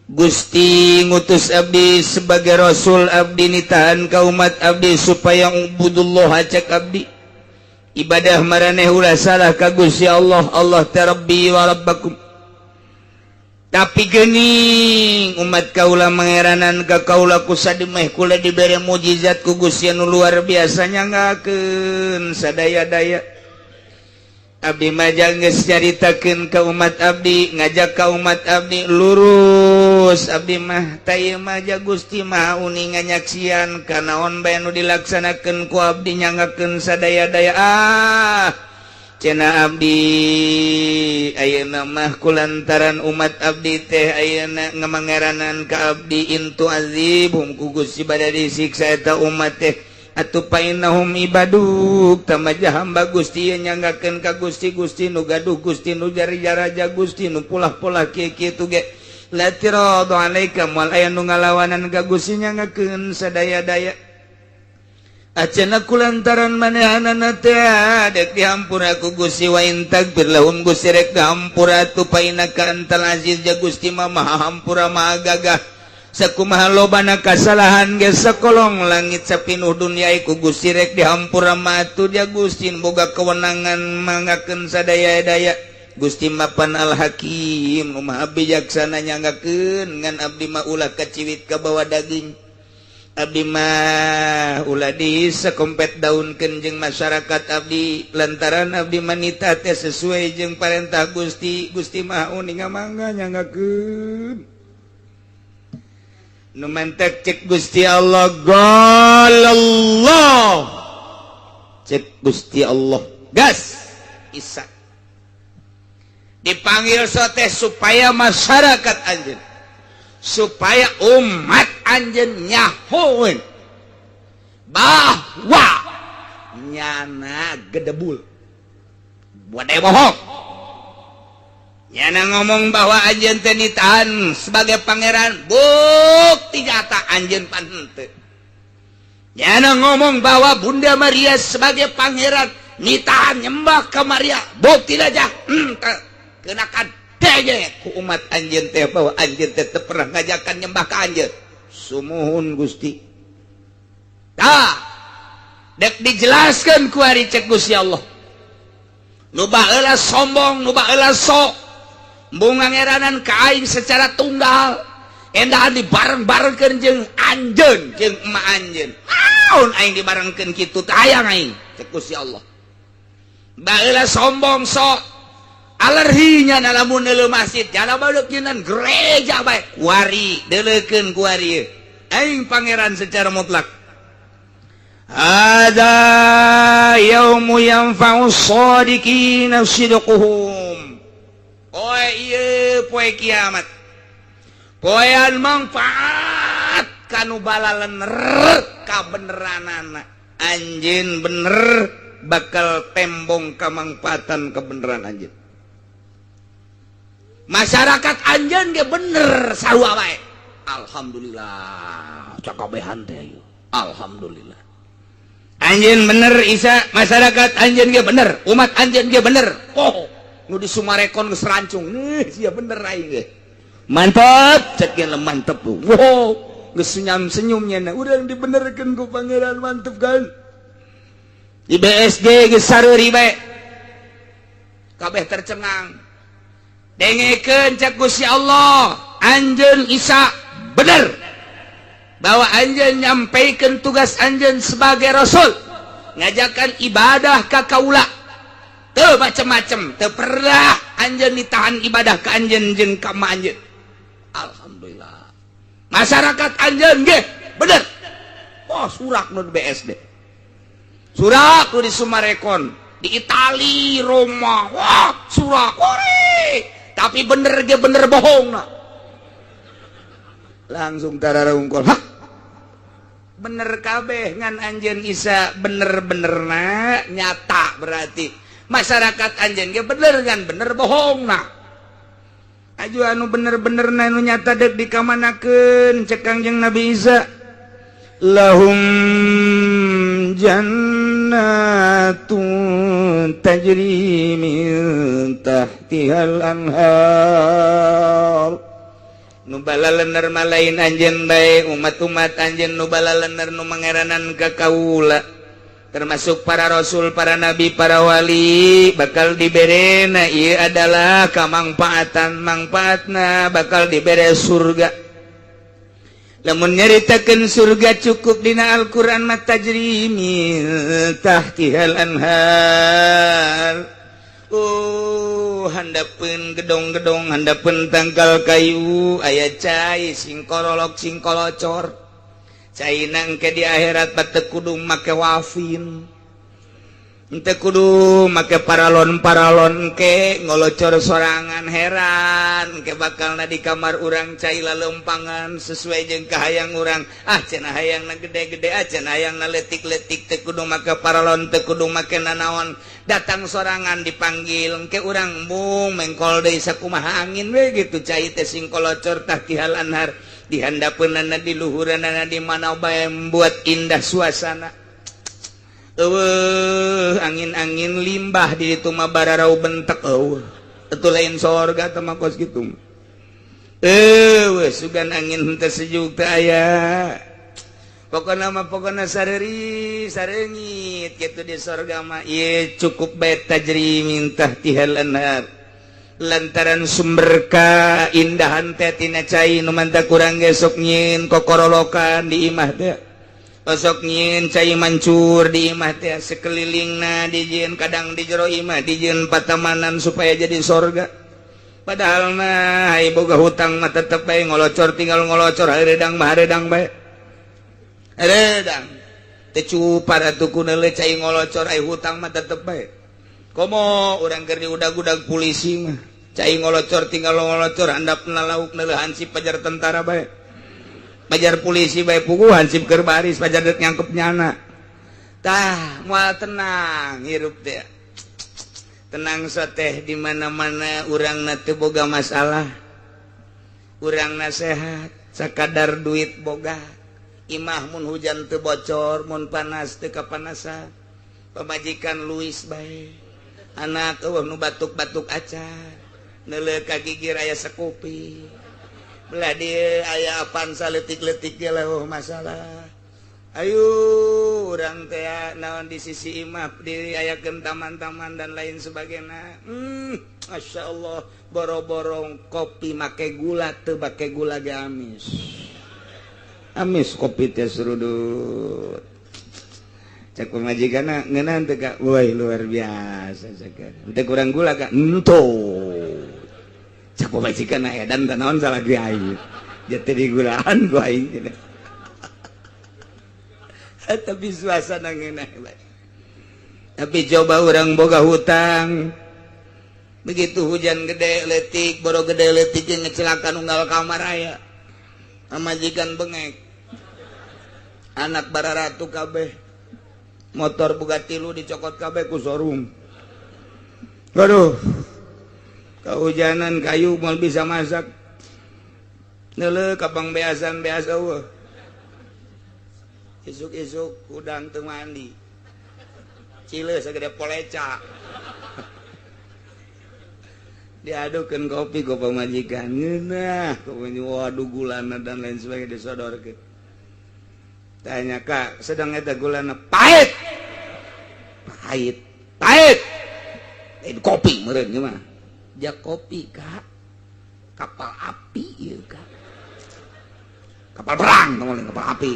Speaker 3: Gusti ngutus abdi sebagai rasul, abdi nitahan ka umat abdi supaya ubudullah cek abdi, ibadah maraneh ulah salah ka Gusti Allah. Allah teh rabbi wa rabbakum. Tapi gening umat kaula mangeranan ka kaula ku sademeh kula dibere mujizat ku Gusti anu luar biasa, nyanggakeun sadaya-daya. Abdi majang geus nyaritakeun ka umat abdi, ngajak ka umat abdi lurus. Abdi mah tah mah ja Gusti Maha uninga, nyaksian kanaon bae nu dilaksanakeun ku abdi, nyanggakeun sadaya-daya. Ah, cenah abdi, ayeuna mah kulantaran umat abdi teh ayeuna ngamangeranan ka abdi, in tu'adzibhum, ku Gusti bada disiksa eta umat teh, atuh fainnahum ibaduk, tamaja hamba Gusti nyanggakeun ka Gusti. Gusti nu gaduh, Gusti nu jari raja, Gusti nu polah-polah kieu kitu ge la i'tiradu alaika, moal aya nu ngalawanan ka Gusti, nyanggakeun sadaya-daya. Acana kulantaran manehanana teh dek dihampura ku Gusti. Wa in taghfir lahum, Gusti rek dihampura atuh, fa innaka antal aziz, ja Gusti mah maha hampura, maha gagah. Sakumaha lobana kasalahan ge, sakolong langit sapinuh dunia ku Gusti rek dihampura mah atuh, ja Gusti boga kewenangan manggakeun sadaya-daya. Gusti mapan Al Hakim, nu maha bijaksana, nyanggakeun ngan abdi mah ulah kaciwit ka bawa daging. Abdi mah ulah disekompet daunkeun jeung masyarakat abdi, lantaran abdi manita teh sesuai jeung parentah Gusti. Gusti Maha uninga, mangga nyanggakeun. Nu mantek cek Gusti Allah, Allah cek Gusti Allah, gas Isa dipanggil sote supaya masyarakat anjeun, supaya umat anjeun nyahoeun bahwa nyana gedebul buat bohong. Nyana ngomong bahwa anjeun teh nitahan sebagai pangeran, bukti nyata anjeun pan henteu. Nyana ngomong bahwa Bunda Maria sebagai pangeran, nitahan nyembah ke Maria, bukti aja henteu. Kenakan dege ku umat anjeun teh bahwa anjeun teh teu pernah ngajakan nyembah ka anjeun. Sumuhun, Gusti. Tah, dek dijelaskan ku ari cek Gusti Allah, nu baheula sombong, nu baheula sok bunga ngeranan ka aing secara tunggal, endahan dibareng-barengkeun jeung anjeun jeung emak anjeun, naon aing dibarengkeun kitu teh hayang aing? Cek Gusti Allah. Baheula sombong, sok alerhinya, lamun neuleuh masjid jana badeuk nyeunaan gereja bae, kuari deuleukeun kuari aing pangeran secara mutlak. Hadza yaumu yanfa'u shadiqina sidquhum. Oh iya, poe kiamat poean manfaat kanu balalener kabeneranana. Anjeun bener bakal tembong kamangfaatan kebenaran anjeun. Masyarakat anjeun ge bener sarua wae. Alhamdulillah, cakabehan teh ayo. Alhamdulillah. Anjeun bener Isa, masyarakat anjeun ge bener, umat anjeun ge bener. Oh, nu di Summarecon geus rancung. Nih, sia bener aing ge. Mantap, cek ge mantep. Wow, geus senyum-senyumnya na. Urang dibenerkeun ku Pangeran, mantep kan. Di BSD geus sareuri bae. Kabeh tercengang. Dengekeun cek Gusti Allah, anjeun Isa bener bahwa anjeun nyampaikan tugas anjeun sebagai rasul, ngajakan ibadah ka kaula. Teu macem-macem, teu pernah anjeun ditahan ibadah ka anjeun jeung ka ma anjeun. Alhamdulillah. Masyarakat anjeun ge bener. Oh, surak nu di BSD. Surak nu di Summarecon, di Itali, Roma. Wah, surak. Ore. Tapi bener ge bener bohong nah. Langsung tararungkol. Hah? Bener kabeh ngan anjeun Isa bener-bener na nyata, berarti masyarakat anjeun ge bener kan bener bohong nah. Aju anu bener-bener na nu nyata dek dikamanakeun? Cek Kangjeng Nabi Isa, lahum jannatun tajri min tahtihal anhar. Nu balalener mah lain anjeun bae, umat-umat anjeun nu balalener, nu mangeranan ka kaula, termasuk para rasul, para nabi, para wali, bakal diberena ieu adalah kamangfaatan. Mangfaatna bakal dibere surga. Lamun nyaritakeun surga cukup dina Al-Qur'an mah, tajri min tahtihal anhar. Oh, handapeun gedong-gedong, handapeun tangkal kayu aya cai singkorolok singkolocor. Cai nangke di akhirat teu kudu make Wavin, teu kudu make paralon paralon ke ngolocor sorangan. Heran ke bakal na di kamar urang cai lalempangan sesuai jeung kahayang urang. Ah, cenah hayang na gede-gede, ah, cenah hayang na letik-letik, teu kudu make paralon, teu kudu make nanaon, datang sorangan dipanggil ke urang mung mengkol deui sakumaha angin we gitu. Cai teh sing kolocor tahtihal anhar, di handapeunana, di luhuranana, di mana bae, membuat indah suasana. Eueuh angin-angin limbah di ditu mah bararau bentek. Eueuh, itu lain sorga teh mah kos kitu. Eueuh, sugan angin henteu sejuk teh aya. Pokona mah pokona sareuri sareungit kitu di sorga mah. Ieu cukup bae tajri min tahtihal anhar, lantaran sumber keindahan teh tina cai. Nu mantap kurang ge sok nyieun kokorolokan di imah teh, osok nyieun cai mancur di imah teh, sekelilingna dijieun, kadang di jero imah dijieun patamanan supaya jadi sorga. Padahal mah ai boga hutang mah tetep bae ngolocor, tinggal ngolocor. Hareudang mah hareudang bae, hareudang teu cupar atuh ku neuleuh cai ngolocor. Ai hutang mah tetep bae, komo urang keur diudag-udag polisi mah. Cai ngolocor, tinggal ngolocor, handapna lauk neuleuh hansip pajar tentara bae, pajar polisi bae, puguh hansip keur baris pajar dek nyangkep nyana. Tah, moal tenang hirup teh, tenang teh di mana-mana. Urang na teu boga masalah, urang nasehat sakadar duit boga, imah mun hujan teu bocor, mun panas teu kapanasan, pamajikan luis bae, anak eueuh nu batuk-batuk acan, neuleuh ka gigir aya Scoopy, belah dieu aya Avanza leutik-leutik ge leuh masalah. Ayo urang teh naon, di sisi imah diayakeun taman-taman dan lain sebagainya. Masya Allah, boro-borong kopi make gula, teu make gula ge amis amis kopi teh serudut. Cek pamajikan, ngeunah teu ka? Woi, luar biasa. Cek teu kurang gula ka? Henteu. Cek pamajikan, edan teh, naon salah ge aing jatuh di gulaan ku aing? Tapi suasana ngeunah. Tapi coba orang boga hutang, begitu hujan gede letik, boro gede letik yang ngecelakan unggal kamar aya, pamajikan bengek, anak bararatu kabeh, motor boga tilu dicokot kabeh ku showroom. Aduh. Kehujanan kayu moal bisa masak. Neuleuh ka pangbeasan beas eueuh. Isuk-isuk udang teu mandi. Cile segede poleca. Diadukeun kopi ku pamajikan. Ngeunah, waduh gulana dan lain sebagainya disodorkeun. Tanya kak, sedang eta gulana pahit. Pahit. Pahit. Lain kopi meureun ieu mah. Ja kopi kak. Kapal api ieu kak. Kapal perang tong kapal api.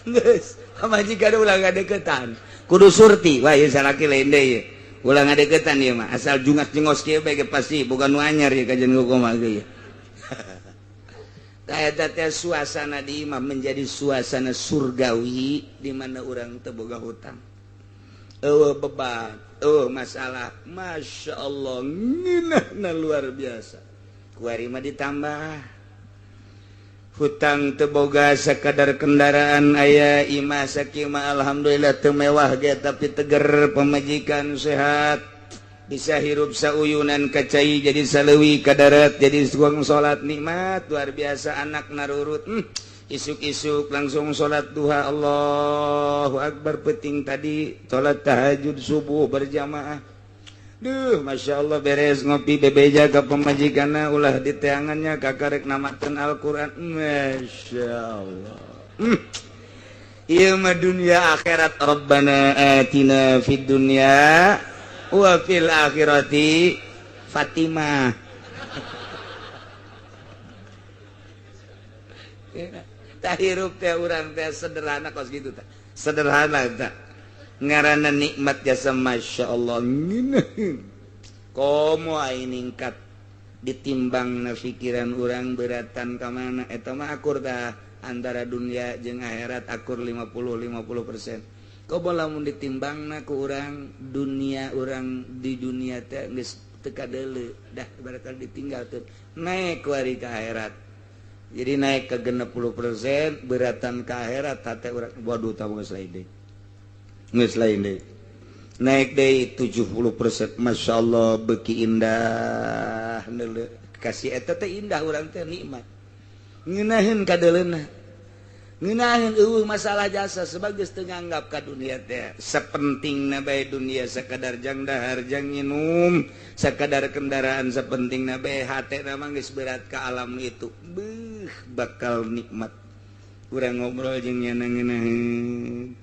Speaker 3: Geus, pamajikan ulah ngadeukeutan. Kudu surti, wah ieu salaki lain deui ieu. Ulah ngadeukeutan ieu mah, asal jungas jengos kieu bae ge pasti boga nu anyar ieu kajian kumaha ge ieu. Tah eta teh suasana di imah menjadi suasana surgawi di mana urang teu boga hutang. Eueuh beban, eueuh masalah, Masya Allah, ngeunahna luar biasa. Kuari mah ditambah hutang teu boga, sakadar kendaraan aya, imah sakieu mah alhamdulillah teu mewah ge tapi teger, pemajikan sehat, bisa hirup sauyunan ka cai jadi saleuwi, ka darat jadi suang salat, nikmat luar biasa, anak narurut, isuk-isuk langsung salat duha, Allahu akbar, penting tadi salat tahajud subuh berjamaah. Duh, Masya Allah, beres ngopi bebeja ka pamajikanna, ulah diteangannya kakarek namaten Al-Quran. Masya Allah. Ieu mah dunia akhirat. Rabbana atina fid dunya wa fil akhirati Fatimah. Tah hirup teh urang teh sederhana kos gitu tah. Sederhana tah. Ngaranna nikmat jasa Masya Allah. Komo aing ningkat ditimbang na pikiran urang beratan ka mana eta mah akur tah antara dunia jeung akhirat akur 50-50%. Komo lamun ditimbangna ku urang dunia, urang di dunia teh geus teu kadeuleu dah, barangkali ditinggalkeun naik kuari ka akhirat. Jadi naik ke 60% beratan ke akhirat hate urang, waduh tah geus lain deui. Geus lain deui. Naik deui 70%, Masya Allah beuki indah neuleuh kasih eta teh indah urang teh nikmat. Ngeunaheun kadeuleuna. Ngeunaheun eueuh masalah jasa sebab geus teu nganggap ka dunia teh sapentingna bae dunia sakadar jang dahar jang nginum sakadar kendaraan sapentingna bae, hatena mah geus berat ka alam itu. Beuh bakal nikmat. Urang ngobrol jeung nyana ngeunaheun.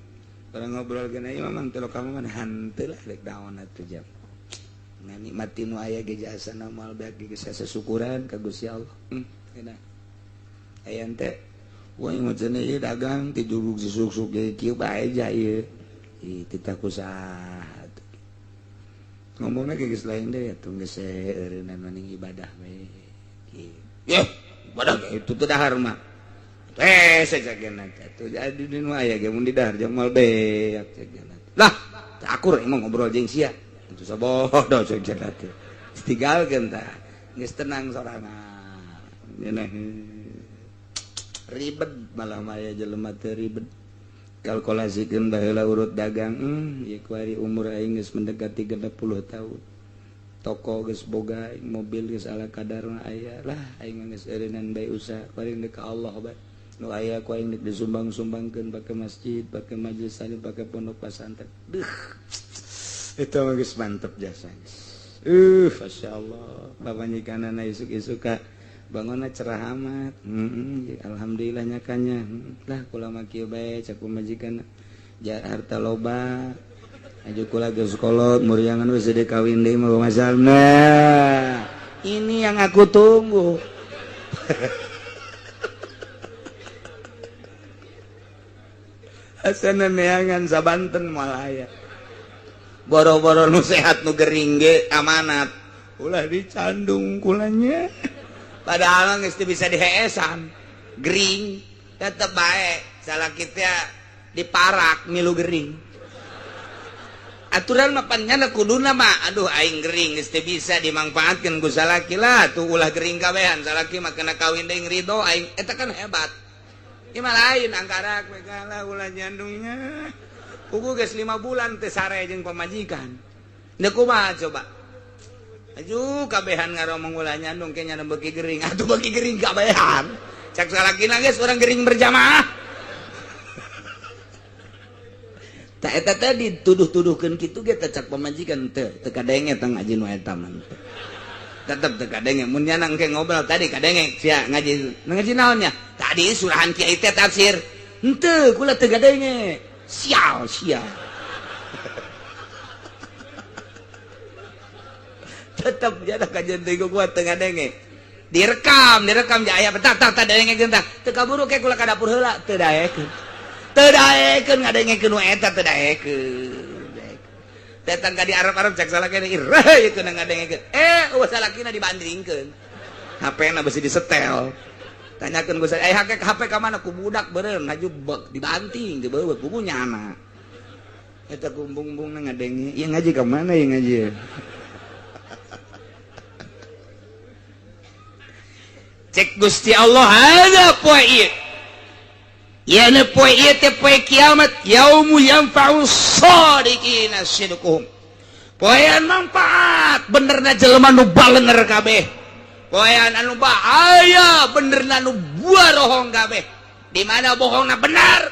Speaker 3: Urang ngobrol geuna ieu mah teu kamu mah hanteu lah rek naon atuh jam. Nah nikmati nu aya ge jasana moal beak geus syukuran ka Gusti Allah. Enak. Aya teh wah mah cenah ieu dagang ti jurug susuk-suk ge kieu bae ja ieu. Ih titah ku saha atuh. Ngomongna ge geus lain deui atuh geus eureunnan maning ibadah we. Kieu. Yeuh, ibadah ge itu teu dahar mah. Saja tuh jadi di nu aya ge mun di dahar jeung moal beak cek. Lah, teu akur emang ngobrol jeung sia. Itu sabodo cek teh. Tinggalkeun tah. Geus tenang sorangan. Ngeunah. Ribet malah maya jelema teh ribet. Kalkulasikeun baheula urut dagang, ieu kuari umur aing geus mendekati 60 tahun. Toko geus boga, mobil geus ala kadarna aya lah, aing geus eureunnan bae usaha paling deuk ka Allah bae. Nu aya ku aing disumbang-sumbangkeun pake masjid, pake majelis taklim, pake pondok pesantren. Duh. Itu mah geus mantep jasa. Masyaallah. Pamajikanana isuk-isuk ka bangunna cerah amat. Alhamdulillah nyakanya. Lah kula mah kieu bae cak pamajikan ja harta loba. Aju kula geus kolot muriangan we sedek kawin deui mah masalah. Nah, ini yang aku tunggu. Asana neangan sabanten moal aya. Boro-boro nu sehat nu gering ge amanat. Ulah dicandung kulanya. Padahal geus teu bisa diheesan. Gering tetep bae salaki teh diparak milu gering. Aturan mah panjana kuduna mah aduh aing gering geus teu bisa dimangfaatkeun ku salaki lah tuh ulah gering kabehan salaki mah kena kawin deui ridho aing eta kan hebat. Ieu mah lain angkarak we kalah ulah nyandungnya. Kuku geus 5 bulan teu sare jeung pamajikan. Deuk kumaha coba? Aju kabehan ngaromong ulah nyandung kayaknya beuki gering atuh beuki gering kabehan. Cak salakina geus urang gering berjamaah. Tak eta tadi tuduh-tuduhkeun kitu ge teh cak pamajikan teu teu kadenge tang ngaji nu eta mah. Tetep teu kadenge mun nya engke ngobrol tadi kadenge sia ngaji. Ngaji naon nya? Tadi surahan kiai teh tafsir. Henteu kula teu kadenge. Sial sial. Tetep jada kajian teh gua teu ngadenge. Direkam, direkam ja aya tah tah tah dengekeun tah. Teu kaburu ke kula ka dapur heula teu daekeun. Teu daekeun ngadengekeun nu eta teu daekeun. Datang ka di Arab-Arab cak salakina irah ieu keuna ngadengekeun. Eueuh salakina dibandingkeun. HP-na beusi disetel. Tanyakeun ku saya, HP ka mana ku budak beureum haju dibanting dibawa ku nyana. Eta kumbung-bumbungna ngadenge, ieu ngaji ka mana ieu ngaji? Cek Gusti Allah ada poe ieu. Ieu poe ieu teh poe kiamat, yaumu yanfa'u shadiqina sidquhum. Poean manfaat benerna jelema nu balenger kabeh. Poean anu bahaya benerna nu buarohong kabeh. Di mana bohongna bener?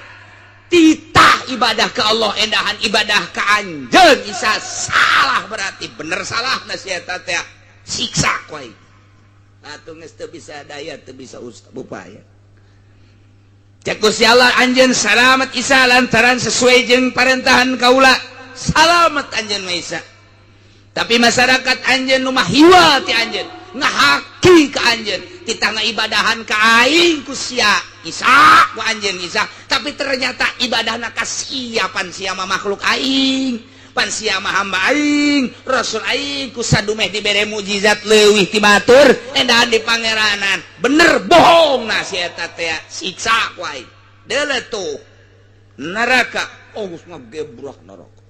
Speaker 3: Titah ibadah ke Allah endahan ibadah ka anjeun isa salah berarti bener salah na si eta teh siksa ku aing. Atuh geus teu bisa daya teu bisa upaya. Cek Gusti Allah anjeun salamet Isa lantaran sesuai jeung parentahan kaula. Salamet anjeun mah Isa. Tapi masyarakat anjeun nu mah hiwa ti anjeun, ngahaki ka anjeun, titah ngaibadahan ka aing ku sia Isa ku anjeun Isa, tapi ternyata ibadahna kasiapan sia mah makhluk aing. Pan sia mah hamba aing, rasul aing ku sadumeh dibere mukjizat leuwih ti batur endahan di pangeranan. Bener bohong na si eta teh siksa ku aing. Deuleu tuh neraka, oh geus ngagebrak neraka.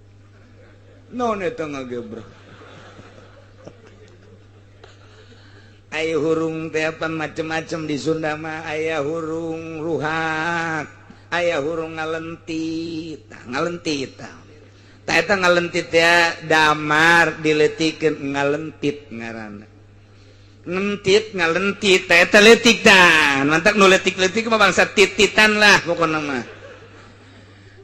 Speaker 3: Naon eta ngagebrak? Aya hurung teh apa macem-macem di Sunda mah, aya hurung ruhak, aya hurung ngalentit, tah ngalentit tah. Tah eta ngalentit ya damar diletikeun ngalentit ngaranna. Ngentit ngalentit tah eta leutik tah. Mantak nu leutik-leutik mah bangsa tititan lah pokona mah.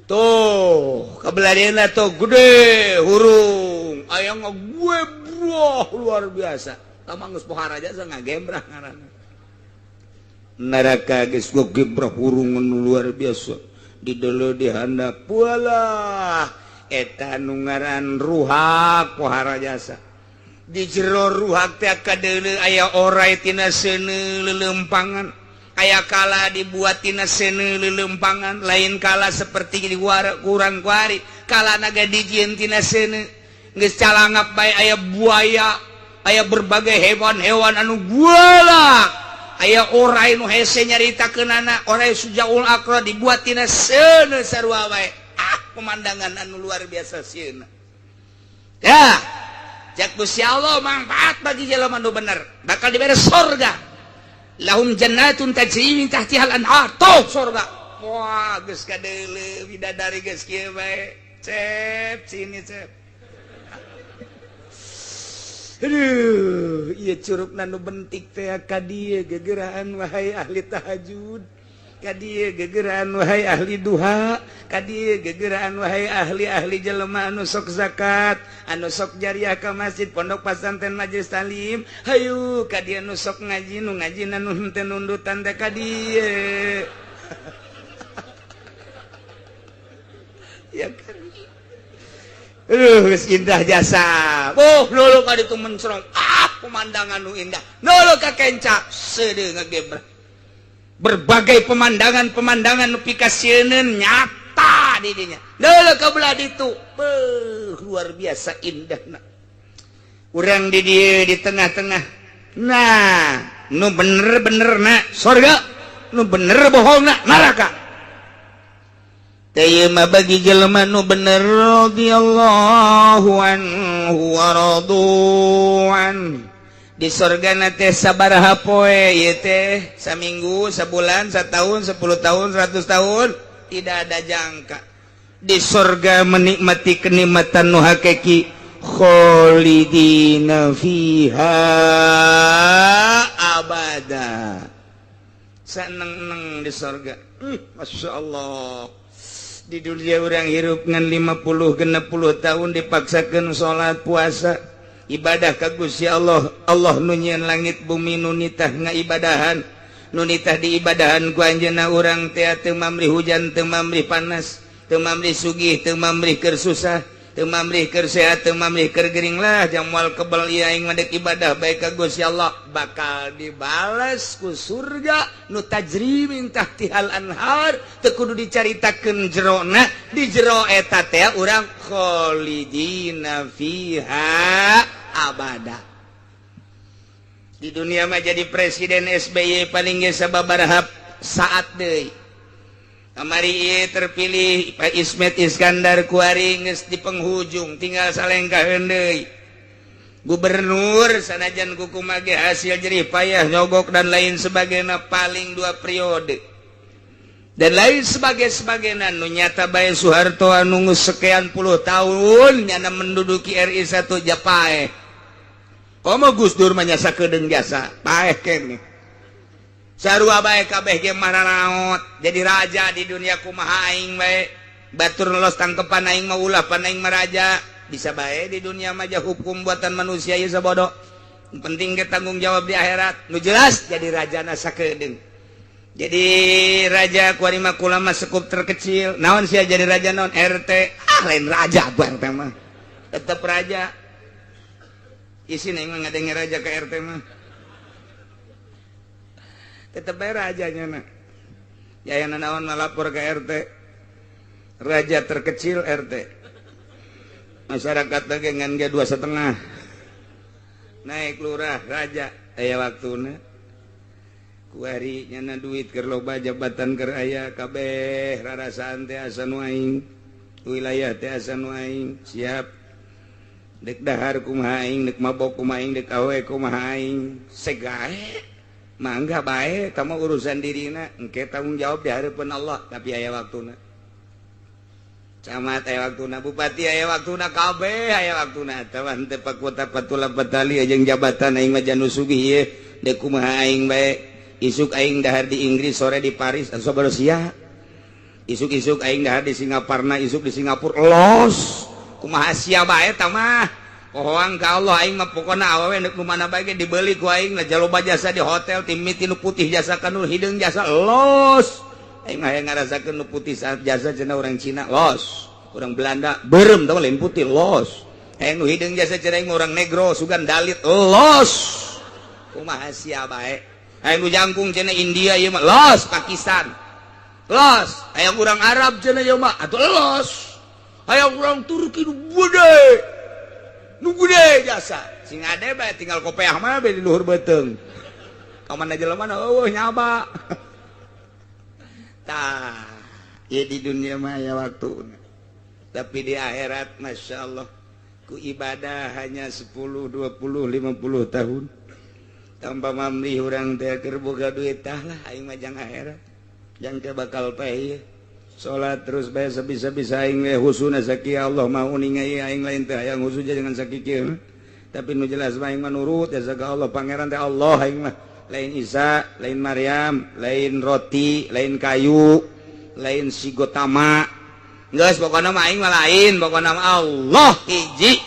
Speaker 3: Tuh, kabelah tuh gede hurung aya ngagebrah luar biasa. Tah geus pohara jasa ngagembrah ngaranna. Neraka geus ngagebrah hurung nu luar biasa. Di deuleu di handap walah eta nu ngaran ruhak pohara jasa. Di jero ruhak teh kadeuleu aya orai tina seuneu leuleumpangan, aya kala dibuat tina seuneu leuleumpangan, lain kala seperti di kurang kuari, kala naga dijieun tina seuneu. Geus calangap bae aya buaya, aya berbagai hewan-hewan anu guala, aya orai nu hese nyaritakeunana, orai sujaul akra dibuat tina seuneu sarua bae. Pemandangan anu luar biasa sieuna. Ya, cek Gusti Allah manfaat bagi jelema nu bener, bakal dibere sorga. Lahum jannatun tajri min tahtihal anhar. Tuh sorga. Wah, geus kadeuleu bidadari geus kieu bae. Cep sini cep. Aduh, ieu curugna nu bentik teh ka dieu gegeraan wahai ahli tahajud. Ka dieu gegeraan wahai ahli duha, ka dieu gegeraan wahai ahli-ahli jelema anu sok zakat, anu sok jariah ka masjid, pondok pesantren, majelis taklim. Hayu ka dieu nu sok ngaji, nu ngaji nu henteu nundutan teh ka dieu. Ya kan. Aduh, geus indah jasa. Oh, lulu ka ditu mencrong. Ah, pemandangan nu indah. Lulu ka kenca seudeuh ngagebrah. Berbagai pemandangan-pemandangan nu pikasieun nyata di dinya. Leuleuk ka belah ditu. Beuh, luar biasa indahna. Urang di dieu di tengah-tengah. Nah, nu bener-bener na sorga, nu bener bohongna neraka. Teh ieu mah bagi jelema nu bener radhiyallahu anhu wa radu'an. Di sorgana teh sabaraha poe ieu teh, saminggu, sabulan, satahun, 10 tahun, 100 tahun, tidak ada jangka. Di sorga menikmati kenikmatan nu hakiki. Kholidina fiha abada, seneng-neng di sorga. Masya Allah, di dunia urang hirup ngan 50 60 tahun, dipaksakan salat, puasa, ibadah ka Gusti Allah. Allah nu nyieun langit bumi, nu nitah ngaibadahan, nu nitah diibadahan ku anjeunna. Urang teh teu mamrih hujan, teu mamrih panas, teu mamrih sugih, teu mamrih keur susah, teu mamrih keur sehat, teu mamrih keur gering lah. Jang moal kebel ieu aing mah, ibadah bae ka Gusti Allah, bakal dibales ku surga nu tajri min tahtihal anhar, teu kudu dicaritakeun jerona. Di jero eta teh urang kholidina fiha abada. Di dunia mah jadi presiden SBY paling ge sababaraha saat deui. Kamari ieu terpilih Pak Ismet Iskandar, kuari geus di penghujung, tinggal salengkaheun deui. Gubernur sanajan kukumaha ge hasil jerih payah, nyogok dan lain sebagainya, paling dua periode dan lain sebagai sebagainya. Nu nyata bae Soeharto anu geus sekian puluh tahun nyana menduduki RI 1 japae. Komo Gus Dur mah nya sakedeung jasa, paeh keneh. Sarua bae kabeh ge mararaot jadi raja di dunia. Kumaha aing bae, batur lolos tangkepan aing mah ulah, pan aing mah raja. Bisa bae di dunia mah hukum buatan manusia ieu sabodo, penting ke tanggung jawab di akhirat. Nu jelas jadi rajana sakedeung, jadi raja kuari mah kulama sekup terkecil. Naon sia jadi raja, naon RT? Ah, lain raja tuh RT mah, tetep raja. Isin aing mah ngadenge raja ke RT mah, tetep bae rajanya na ya. Yang naon melapor ke RT, raja terkecil RT. Masyarakat lagi ngan ge 2,5, naik lurah raja. Aya waktuna kuari nyana duit keur loba, jabatan keur aya, kabeh rarasaan teh asa nu aing, wilayah teh asa nu aing. Siap dek dahar kumaha aing, dek mabok kumaha aing, dek awe kumaha aing, segae mangga bae. Kamu urusan dirina, engke tanggung jawab di hadapan Allah. Tapi aya waktuna camat, aya waktuna bupati, aya waktuna kabeh, aya waktuna. Tawan teu pakuta patula patali jeung jabatan. Aing mah janu sugih ieu, dek kumaha aing bae. Isuk aing dahar di Inggris, sore di Paris, asa sia. Isuk-isuk aing dahar di Singaparna, isuk di Singapura, los kumaha sia bae. Tah mah pohoang ka Allah. Aing mah pokona awewe neuk nu mana bae ge dibeli ku aing lah. Jaloba jasa di hotel, timiti nu putih jasa ka nu hideung jasa, los. Aing mah hayang ngarasakeun nu putih saat jasa cenah urang Cina, los. Urang Belanda beureum tah, lain putih, los. Hayang nu hideung jasa cenah aing urang negro, sugan dalit, los. Kumaha sia bae. Hayang nu jangkung cenah India ieu mah, los. Pakistan, los. Hayang urang Arab cenah ieu mah atuh, los. Hayang urang Turki nu gede, nu gede jasa, sing ade bae, tinggal kopeah mah be di luhur beuteung, ka mana jelema na eueuh nyaba. Tah ieu di dunia mah aya waktu, tapi di akhirat Masya Allah, ku ibadah hanya 10 20 50 tahun tanpa mamrih urang teh keur boga duit. Tah lah, aing mah jang akhirat, jang ke bakal paeh. Salat terus bae sabisa-bisa aing we, husuna sakieu Allah mau uninga aing. Lain teh hayang husu jangan sakieu, tapi nu jelas mah aing mah nurut ya ka Allah. Pangeran teh Allah aing mah, lain Isa, lain Maryam, lain roti, lain kayu, lain si Gotama. Geus pokona mah aing mah lain, pokona mah Allah hiji.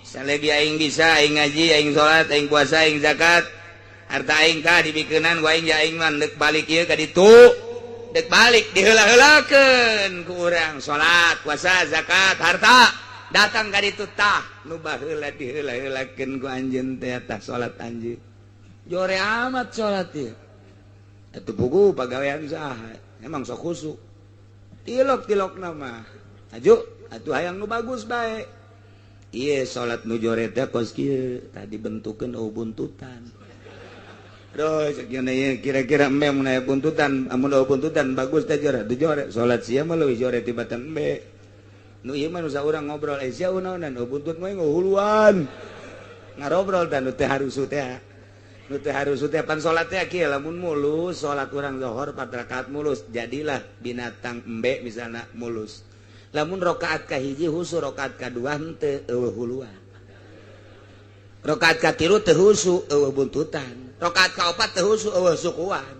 Speaker 3: Salagi aing bisa, aing ngaji, aing salat, aing puasa, aing zakat, harta aing kah dibikeunan ku aing ya. Aing mah deuk balik ieu ka ditu, dek balik diheula-heulakeun ku urang salat, puasa, zakat, harta, datang ka ditu. Tah nu baheula diheula-heulakeun ku anjeun teh, tah salat anjeun jore amat salat ieu atuh, buku pagawean saha emang sok khusuk, tilok-tilok nama aju atuh, hayang nu bagus bae. Iya, salat nu jore teh kos kieu tadi bentukeun, oh buntutan. Duh, kira-kira embe mun aya buntutan, amun eueuh buntutan bagus teh jore, teu jore. Salat sia mah leuwih jore tibatan embe. Nu ieu mah nu saurang ngobrol, eh sia unaonan, oh buntut mah huluan. Ngarobrol tah nu teh harusu teh. Nu teh harusu teh pan salat teh kieu, lamun mulus salat urang zuhur 4 rakaat mulus, jadilah binatang embe misalna mulus. Lamun rakaat kahiji husu, rakaat kadua henteu, eueuh huluan. Rakaat katilu teu husu eueuh buntutan. Rakaat kaopat teu husu eueuh sukuan.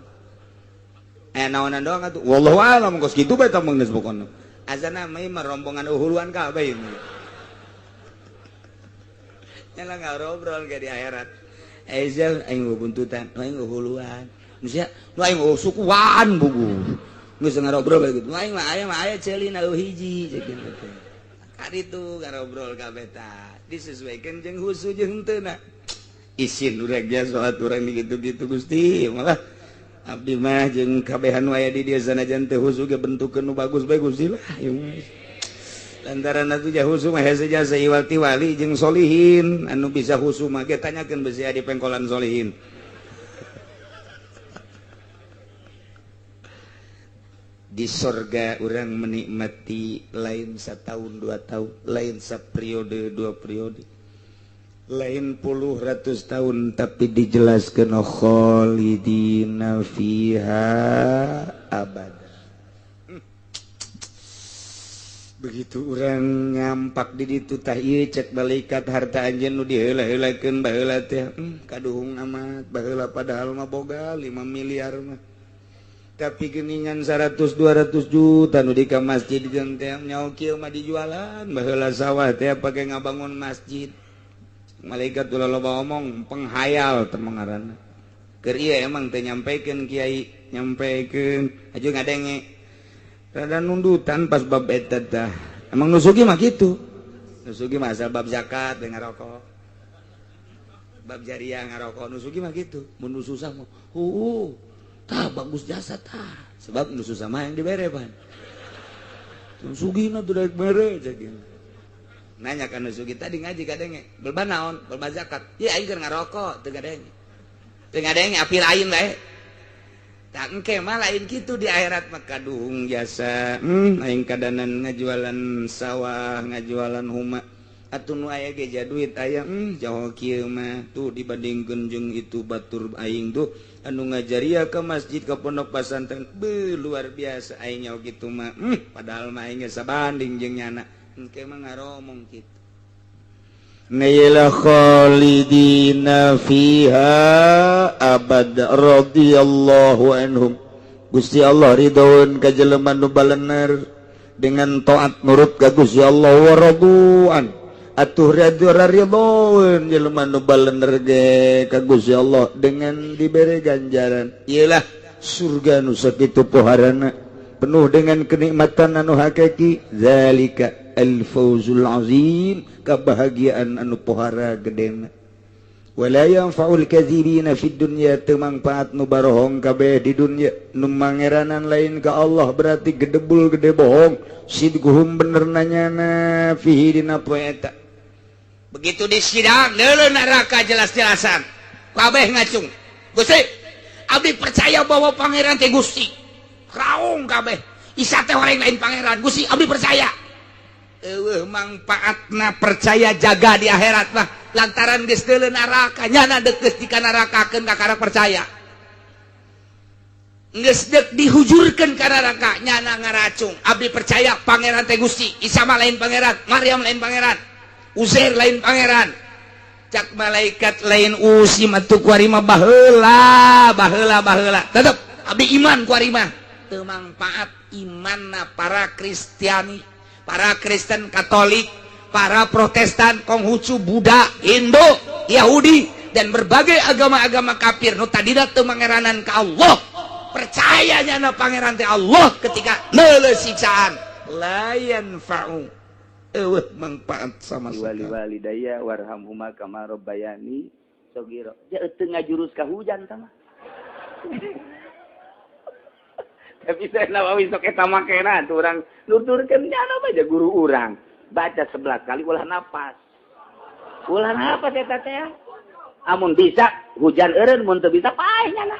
Speaker 3: Aya naonan doang atuh. Wallahu a'lam kos kitu bae tah geus pokona. Azana mah rombongan uhuluan kabeh ieu. Nyala ngarobrol ke di akhirat. Ezel aing buntutan, aing uhuluan. Maksudnya, nu aing sukuan bugu. Geus ngarobrol bae kitu. Aing mah aya mah aya ceulina eueuh hiji ceuk teh. Kaditu ngarobrol kabeh tah. Disesuaikan jeung husu jeung henteu na. Isin urang ge salat urang digitu-gitu Gusti, malah abdi mah jeung kabehan nu aya di dieu sanajan teu husu ge bentukeun nu bagus bae Gusti lah. Lantaran atuh jah husu mah hese jasa iwal ti wali jeung solihin anu bisa husu mah ge tanyakeun besi di pengkolan solihin. Di sorga orang menikmati lain setahun 2 tahun, lain saperiode 2 periode, lain puluh ratus tahun, tapi dijelaskan khalidina fiha abada. Begitu orang nyampak di ditu tah ieu cek malaikat harta anjeun nu diheula-heulakeun baheula teh kaduhung amat baheula padahal mah boga 5 miliar mah. Tapi geningan 100 200 juta nu di ka masjid jeung teh nyaho kieu mah dijualan baheula sawah teh pake ngabangun masjid. Malaikat ulah loba omong penghayal teh ngaranna. Keur ieu emang teh nyampekeun kiai, nyampekeun aju ngadenge. Rada nundutan pas bab eta tah. Emang nu sugih mah kitu. Nu sugih mah asal bab zakat teh ngarokok. Bab jariah ngarokok nu sugih mah kitu. Mun nu susah mah heueuh. Tah bagus jasa tah. Sebab nu susah mah yang dibere pan. Nu sugihna teu daek mere cek. Nanya ka nu sugih tadi ngaji kadenge. Belba naon? Belba zakat. Ieu aing keur ngarokok teu kadenge. Teu ngadenge api lain bae. Tak engke mah lain kitu di akhirat mah kaduhung jasa. Aing kadanan ngajualan sawah, ngajualan huma. Atuh nu aya ge ja duit aya, jauh kieu mah tuh dibandingkeun jeung itu batur aing tuh anu ngajaria ke masjid ke pondok pesantren beuh luar biasa aing nyaho kitu mah. Padahal mah aing geus sabanding jeung nyana. Engke mah ngaromong kitu. Naila khalidina fiha abad radhiyallahu anhum. Gusti Allah ridhoeun ka jelema nu balener dengan taat nurut ka Gusti Allah wa raduan. Atuh ridhoeun jelema nu balener ge ka Gusti Allah dengan dibere ganjaran. Iyalah surga nu sakitu poharana penuh dengan kenikmatan anu hakiki. Zalika al-fawzul azim, kebahagiaan anu pohara gedena. Wala yanfa'ul kadzibina fid dunya, teu mangfaat nu barohong kabeh di dunya. Nu mangeranan lain ka Allah berarti gedebul gede bohong. Sidguhum bener nanyana fihi dina poe eta. Begitu di sidang neuleuh neraka jelas-jelasan kabeh ngacung. Gusti, abdi percaya bahwa pangeran teh Gusti. Raung kabeh. Isa teh orang lain pangeran. Gusti, abdi percaya. Eueuh mangfaatna percaya jaga di akhirat mah lantaran geus deuleu neraka nyana deuk geus dikanarakakeun kakara percaya. Geus deuk dihujurkeun ka neraka nyana ngaracung. Abdi percaya pangeran teh Gusti, Isa mah lain pangeran, Maryam lain pangeran, Uzair lain pangeran. Cak malaikat lain usim atuh kuari mah baheula, baheula baheula. Tetep abdi iman kuari mah. Teu mangfaat imanna para Kristiani, para Kristen Katolik, para Protestan, Konghucu, Buddha, Hindu, Yahudi, dan berbagai agama-agama kafir nu tadina teu mangeranan ka Allah. Percayanya na pangeran teh Allah ketika neuleuh siksaan la yanfa'u eueuh manfaat sama sekali.
Speaker 2: Wali walidayya warhamhuma kama rabbayani saghira. Ja teu ngajurus ka hujan tah mah. Tapi saya Nawawi sok eta makena tuh urang nuturkeun nyana mah ja guru urang. Baca 11 kali ulah napas. Ulah napas eta teh. Amun bisa hujan eureun, mun teu bisa paeh nyana.